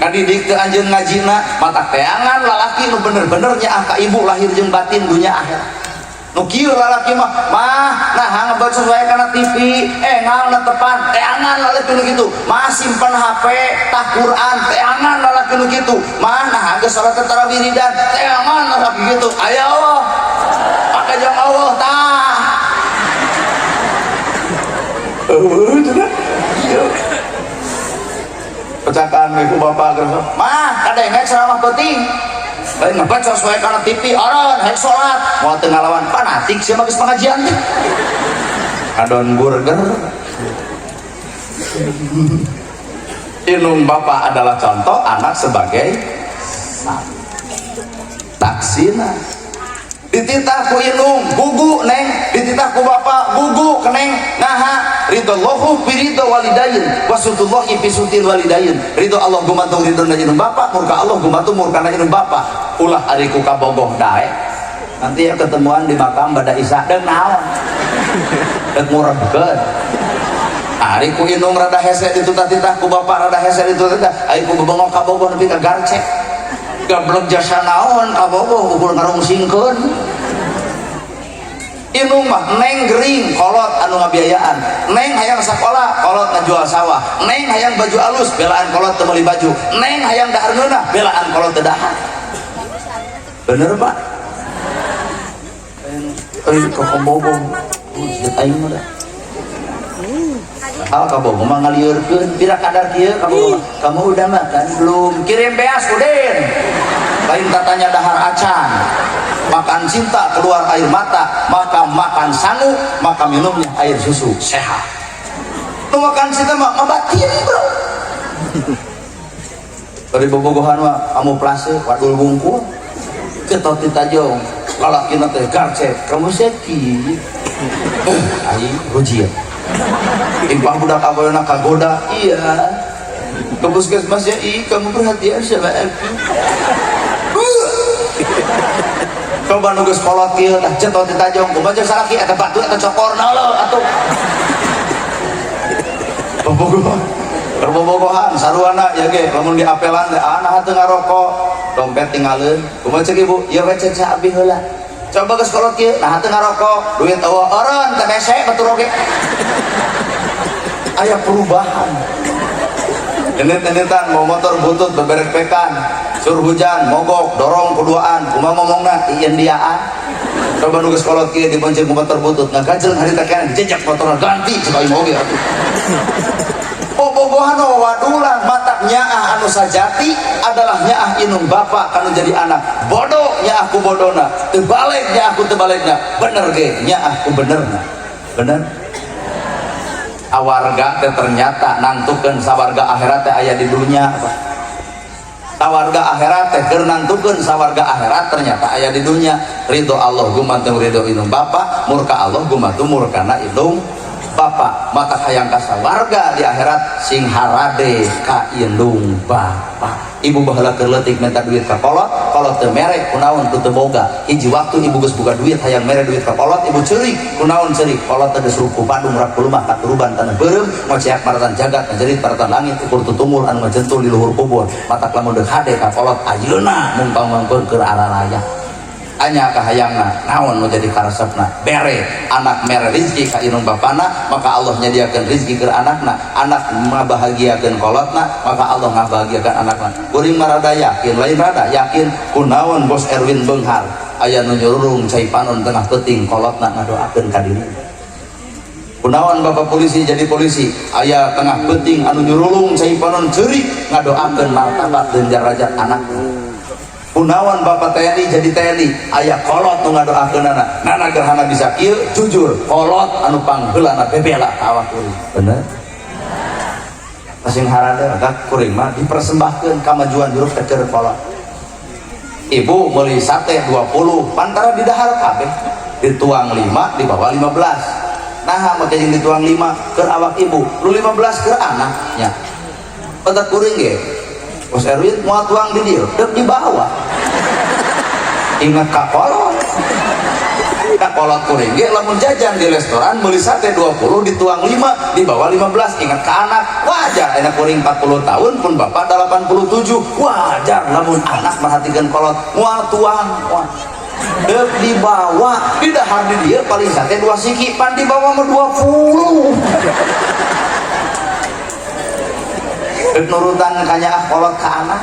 Ngadidik teu anjeun ngajina, matak teangan lalaki nu bener-bener nyaah ka ibu lahir jeung batin dunya akhirat. Nu kieu lalaki mah mah nah ngebaca wae kana TV, ngal netepan, teangan lalaki nu kitu. Mah simpen HP, tah Quran, teangan lalaki nu kitu. Mah nah geus salat tarawih wiridan, teangan lalaki kitu. Aya Allah. Pake jang Allah tah. Eueuh cenah. Pecakan ibu bapak geus mah kadenge ceramah peuting. Lain ngebaca wae kana TV, oron hek salat, moal teu ngalawan fanatik sia mah geus pengajian teh. Adon burger. Inung bapak adalah contoh anak sebagai taksina. Dititah ku inung gugu neng, dititah ku bapak gugu keneng. Naha ridallahu fi ridha walidain wa sutullahi fi sutil walidain. Ridho Allah gumantung ridho na inung bapak, murka Allah gumantung murka na inung bapak. Ulah ari ku kabogoh daek. Nanti ya ketemuan di makam bada isya deung naon? Deuk murebkeun. Ari ku inung rada hese dititah ku bapak rada hese dititah, ari ku bebengok kabogoh nepi ka garcek. Gablek jasa naon kabogoh ukur ngarungsingkeun. Inung mah neng gering kolot anu ngabiayaan, neng hayang sakola kolot ngajual sawah, neng hayang baju alus belaan kolot teu meuli baju, neng hayang dahar ngeunah belaan kolot teu dahar. Bener pak? Eh kabogoh aing mah da. Hal kabogoh mah ngalieurkeun pira kadar kieu kabogoh mah. Kamu udah makan belum? Kirim beas udin. Lain tatanya dahar acan. Makan cinta keluar air mata, maka makan sangu, maka minumnya air susu sehat. Nu makan cinta mah ngabatin bro. Dari bobogohan mah kamu plase wadul bungkul. Ketot ditajong, lalakina teh garcek, kamu sakit. Aing rujia. Impah budak aweuna kagoda, iya. Ke puskesmas ya, ih kamu perhatian sama aku. Coba nu geus kolot kieu tah cetot ditajong, kumaha jeung salaki eta batu eta cokorna leuh atuh. Bobogohan. Bobogohan saruana ya ge lamun diapelan teh ah teu ngarokok, dompet tinggalin. Kumaha cek ibu? Ieu we cek abi heula. Coba geus kolot kieu, nah teu ngarokok, duit eueuh eureun teh bese batur oge. Aya perubahan. Enit-enitan mau motor butut beberek pekan, sur hujan mogok dorong keduaan, kumaha ngomongna Indiaan. Coba nu geus kolot kieu dibonceng ku motor butut, ngagajeng harita keneh dijejak motorna ganti cek aing oge atuh. Bobogohan wadulan matak nyaah anu sajati adalah nyaah inung bapak kanu jadi anak. Bodoh nyaah ku bodona, terbalik nyaah ku tebalikna. Bener ge nyaah ku benerna. Bener? Awarga teh ternyata nangtukeun sawarga akhirat teh aya di dunya. Sawarga akhirat teh keur nangtukeun sawarga akhirat ternyata aya di dunya. Ridho Allah gumantung ridho inung bapak, murka Allah gumantung murkana inung bapak. Mata hayang ka sawarga di akhirat sing harade ka indung bapak. Ibu baheula keur leutik minta duit ka kolot, kolot teu mere kunaon ku teu boga. Hiji waktu ibu geus boga duit hayang mere duit ka kolot, ibu ceurik kunaon ceurik. Kolot teh geus ruku padung rak kulumah katuruban tanah beureum ngoceak maratan jagat ngajerit maratan langit ukur tutumul anu ngajentul di luhur kubur. Matak lamun deuk hade ka kolot ayeuna mungpang-mungpang keur araraya. Anya kahayangna naon nu jadi karesepna bere anak mere rizki ka indung bapana, maka Allah nyadiakeun rizki keur anakna. Anak ngabahagiakeun kolotna, maka Allah ngabahagiakeun anakna. Kuring mah rada yakin, lain rada yakin kunaon bos Erwin beunghar aya nu nyururung cai panon tengah peuting kolotna ngadoakeun ka diri. Kunaon bapak polisi jadi polisi, aya tengah penting anu nyurulung cai panon ceurik ngadoakeun martabat dan derajat anak. Kunaon bapak TNI jadi TNI, aya kolot nu ngadoakeunana. Nana gerhana bisa kieu jujur kolot anu pangheulana bebela ka awak kuring. Bener? Masing harada gak kuring mah dipersembahkeun kamajuan huruf teh keur kolot. Ibu meuli sate 20, pantara di dahar kabeh. Dituang 5, dibawa 15. Nah, make jeung dituang 5 keur awak ibu, lu 15 keur anaknya. Otak kuring ge. Bos Erwin mau tuang di dieu, deuk dibawa. Ingat ka kolot. Ka kolot kuring ge lamun jajan di restoran meuli sate 20 dituang 5, dibawa 15, ingat ka anak. Wajar anak kuring 40 tahun pun bapak 87. Wajar lamun anak merhatikan kolot, moal tuang, moal. Deuk dibawa, di dahar di dieu paling sate 2 siki, pan dibawa mah 20. Deuk nurutan kanyaah kolot ka anak.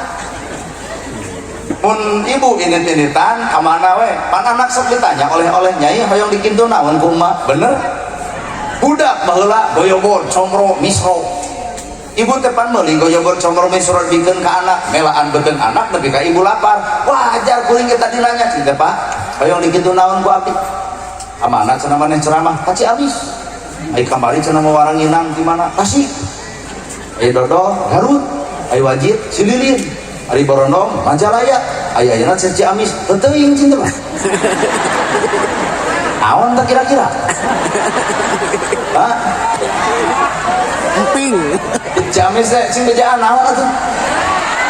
Mun ibu init-initan ka mana we? Pan anak sok ditanya oleh-oleh nyai hoyong dikintu naon ku emak? Bener? Budak baheula goyobor, comro, misro. Ibu teh pan meuli goyobor, comro, misro dibikeun ka anak, melaan beuteung anak nepi ka ibu lapar. Wajar kuring ge tadi nanya cing teh Pak, hoyong dikintu naon ku abdi? Ka mana cenah maneh ceramah? Ka Ciamis. Ai kamari cenah mau waranginang di mana? Tasik. Ai dodol Garut, ai wajib Cililin. Ari Borondong Majalaya, ai ayeuna cenah Ciamis. Teu teuing cing teh Pak. Naon teh kira-kira? Hah? Emping. Ciamis teh cing bejaan naon atuh?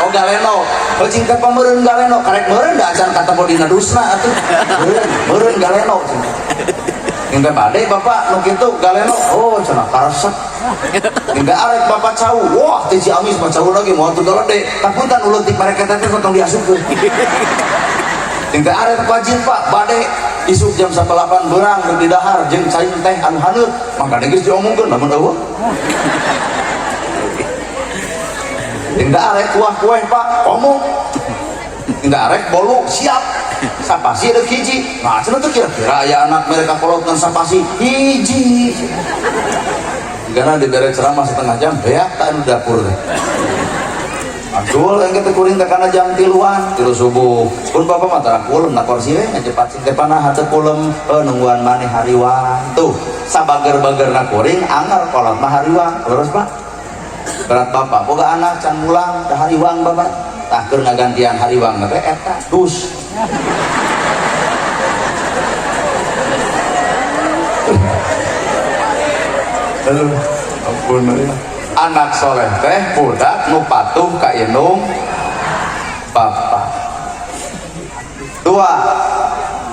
Oh galeno. Oh cing teh pameureun galeno, karek meureun da acan katempo dina dusna atuh. Meureun, meureun galeno cing. Cing teh bade bapak nu kitu galeno. Oh cenah karesep. Cing teh arek bapak cau. Wah ti Ciamis mah cau lagi moal teu galede. Takutan uleutik mereka teh tong diasupkeun. Cing teh arek wajib Pak, bade isuk jam 8 berang rek di dahar jeung cai teh anu haneut. Mangkana geus diomongkeun lamun eueuh. Cing teh arek kuah kue Pak, komo. Cing teh arek bolu siap. Sapasi ada hiji. Nah, cenah teh kira-kira aya anak mereka kolot ngan sapasi hiji. Karena dibere ceramah setengah jam, beak tak anu dapur teh. Aduh, yang kita kuring teh kana jam 3-an, 3 subuh. Pun bapak mah tara kulem na kursi we ngajepat sing teh panah hate kulem, nungguan maneh hariwang. Tuh, sabager-bagerna kuring anggar kolot mah hariwang. Terus Pak. Berat bapak boga anak can mulang da hariwang bapak. Tah keur ngagantian hariwang teh eta dus. Aduh, ampun ya. Anak soleh teh budak nu patuh ka indung bapak. Dua,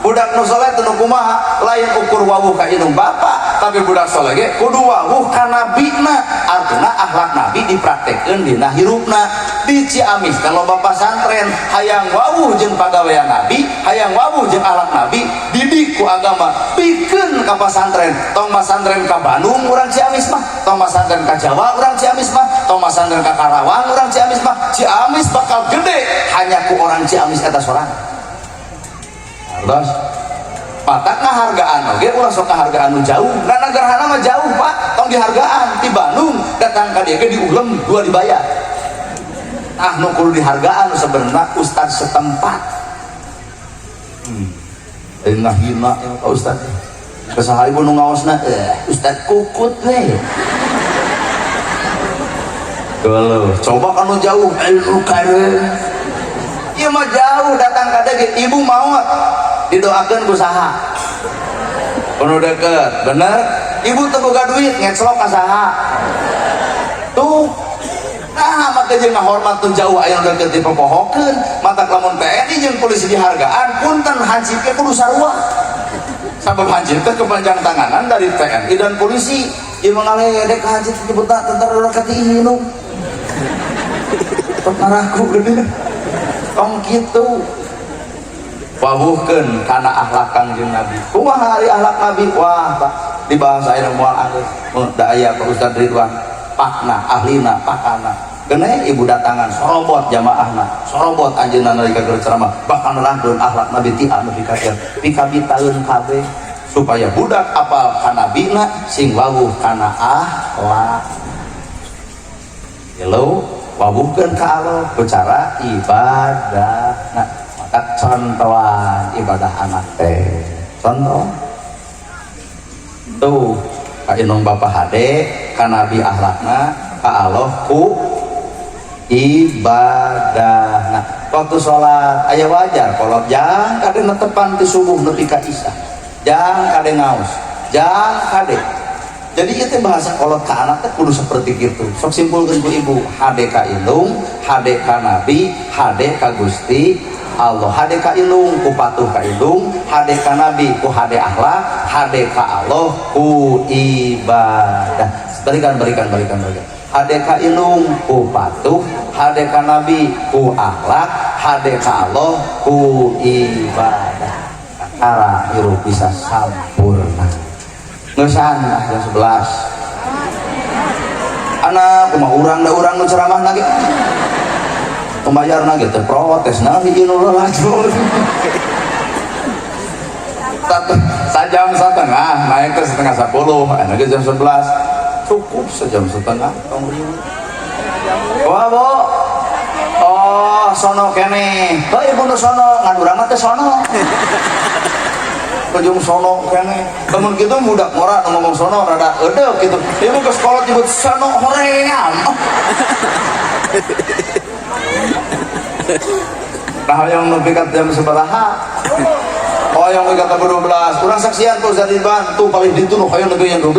budak nu soleh teh nu kumaha? Lain ukur wawuh ka indung bapak, tapi budak soleh ge kudu wawuh ka nabina. Artina akhlak nabi dipraktekkeun dina hirupna. Di Ciamis teh loba pasantren hayang wawuh jeung pagawean nabi, hayang wawuh jeung akhlak nabi, didik ku agama, pikeun ka pasantren. Tong masantren ka Bandung urang Ciamis mah, tong masantren ka Jawa urang Ciamis mah, tong masantren ka Karawang urang Ciamis mah. Ciamis bakal gede hanya ku orang Ciamis eta sorangan. Terus matak ngahargaan oge ulah sok ngahargaan nu jauh. Nah nagarhana mah jauh Pak, tong dihargaan di Bandung datang ka dieu ge diulem dua dibayar. Ah nu kudu dihargaan nu sebenarna ustad setempat. Ngahina ya ka ustad. Kesaha ibu nu ngaosna ustad kukut we. Kalau coba kan nu jauh ilmu kare. Ieu mah jauh datang ka dieu ge ibu maot didoakeun ku saha? Kudu deket, bener? Ibu teu boga duit ngeclok ka saha? Tuh. Nah, maka jeung ngahormat teu jauh aya nu deket dipopohokeun, matak lamun TNI jeung polisi dihargaan, punten hansip ge kudu sarua. Sabab hansip teh kepanjang tanganan dari TNI dan polisi. Ieu mah ngaledek ka hansip nyebutna tentara urang ka indung. Tok ngaraku gede. Tong kitu. Wawuhkeun kana akhlak Kangjeng Nabi. Kumaha ari akhlak Nabi? Wah, Pak, dibahas ayeuna moal anggeus. Da aya Pak Ustaz Ridwan, pakna, ahlina, pakana. Kene ibu datangan sorobot jamaahna, sorobot anjeunna nalika keur ceramah, bahkan nerangkeun akhlak Nabi ti anu pikakeun, pikabitaeun kabeh. Supaya budak apal ka nabina sing wawuh kana akhlak. Hello, wawuhkeun ka Allah bicara ibadah. Nah, maka contohan ibadah anak teh. Contoh tuh ka indung bapa hade, ka nabi akhlakna, ka Allah ku ibadah. Nah, waktu sholat aya wajar kolot jang kade netepan ti subuh nepi ka isya, jang kade ngaos, jang kade. Jadi itu bahasa kolot ka anak teh kudu seperti itu. Sok simpulkeun ku ibu, hade ka indung, hade ka nabi, hade ka Gusti Allah. Hade ka indung ku patuh ka indung, hade ka nabi ku hade akhlak, hade ka Allah ku ibadah. Berikan berikan berikan berikan. Hade ka indung ku patuh, hade ka nabi ku akhlak, hade ka Allah ku ibadah. Kakara hirup bisa sampurna. Ngeusan jam 11. Anak kumaha urang da urang nu ceramah lagi. Pembayarna gitu protes nah hiji nu laju. Sajam setengah naik ke 9:30, enak jam 11. Cukup sejam setengah tong riweuh. Wah, Bu. Oh, sono kene. Oh, ibu nu sono, ngan urang mah teh sono. Ujung sono kene. Lamun kitu budak ngora nu ngomong sono rada eudeuh gitu. Ibu ke sekolah nyebut sono hoream. Nah, yang nepi ka jam sabaraha? Oh, yang nepi ka 12. Urang saksian tuh Ustaz Ridwan, tuh paling ditu nu hoyong nepi jam 12.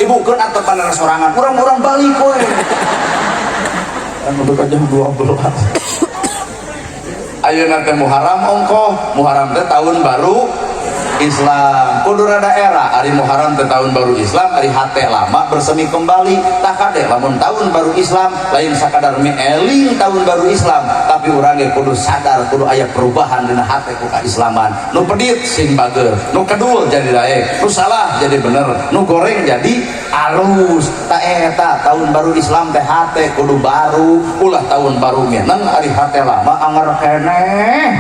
Ibu keun atepan sorangan. Urang-urang balik we. Kan nepi ka jam 12. Ayeuna teh Muharram ongkoh, Muharram teh tahun baru Islam. Kudu rada era ari Muharram teh tahun baru Islam, ari hate lama bersemi kembali. Tah kade lamun tahun baru Islam lain sakadar eling tahun baru Islam, tapi urang ge kudu sadar kudu aya perubahan dina hate ku kaislaman. Nu pedit sing bager, nu kedul jadi daek, nu salah jadi bener, nu goreng jadi alus. Ta eta tahun baru Islam teh hate kudu baru, ulah tahun baru ngeneng ari hate lama anger keneh.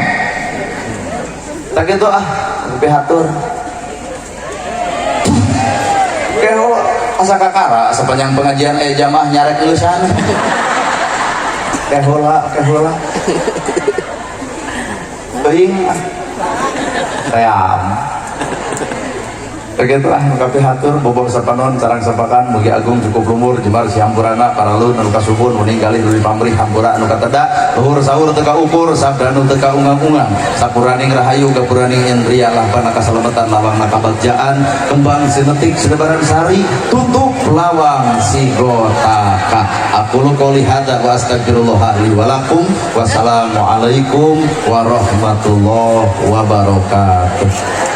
Tak gitu ah, lebih hatur. Keho asa kakara sepanjang pengajian jamaah nyarek leusan. Kehola, kehola. Teuing ah. Ream. Begitu ah, kabeh hatur boboh sapanon sarang sapakan mugi agung cukup lumur jembar si hampurana paralun anu kasubun muning galih nu dipamrih hampura anu kateda luhur sahur teu kaukur sabda nu teu kaungang-ungang sapuraning rahayu gapuraning indria lahbana kasalametan lawang kabagjaan kembang sinetik sinebaran sari tutup lawang sigotaka. Aqulu qouli hadza wa astagfirullah li wa lakum. Wassalamualaikum warahmatullahi wabarakatuh.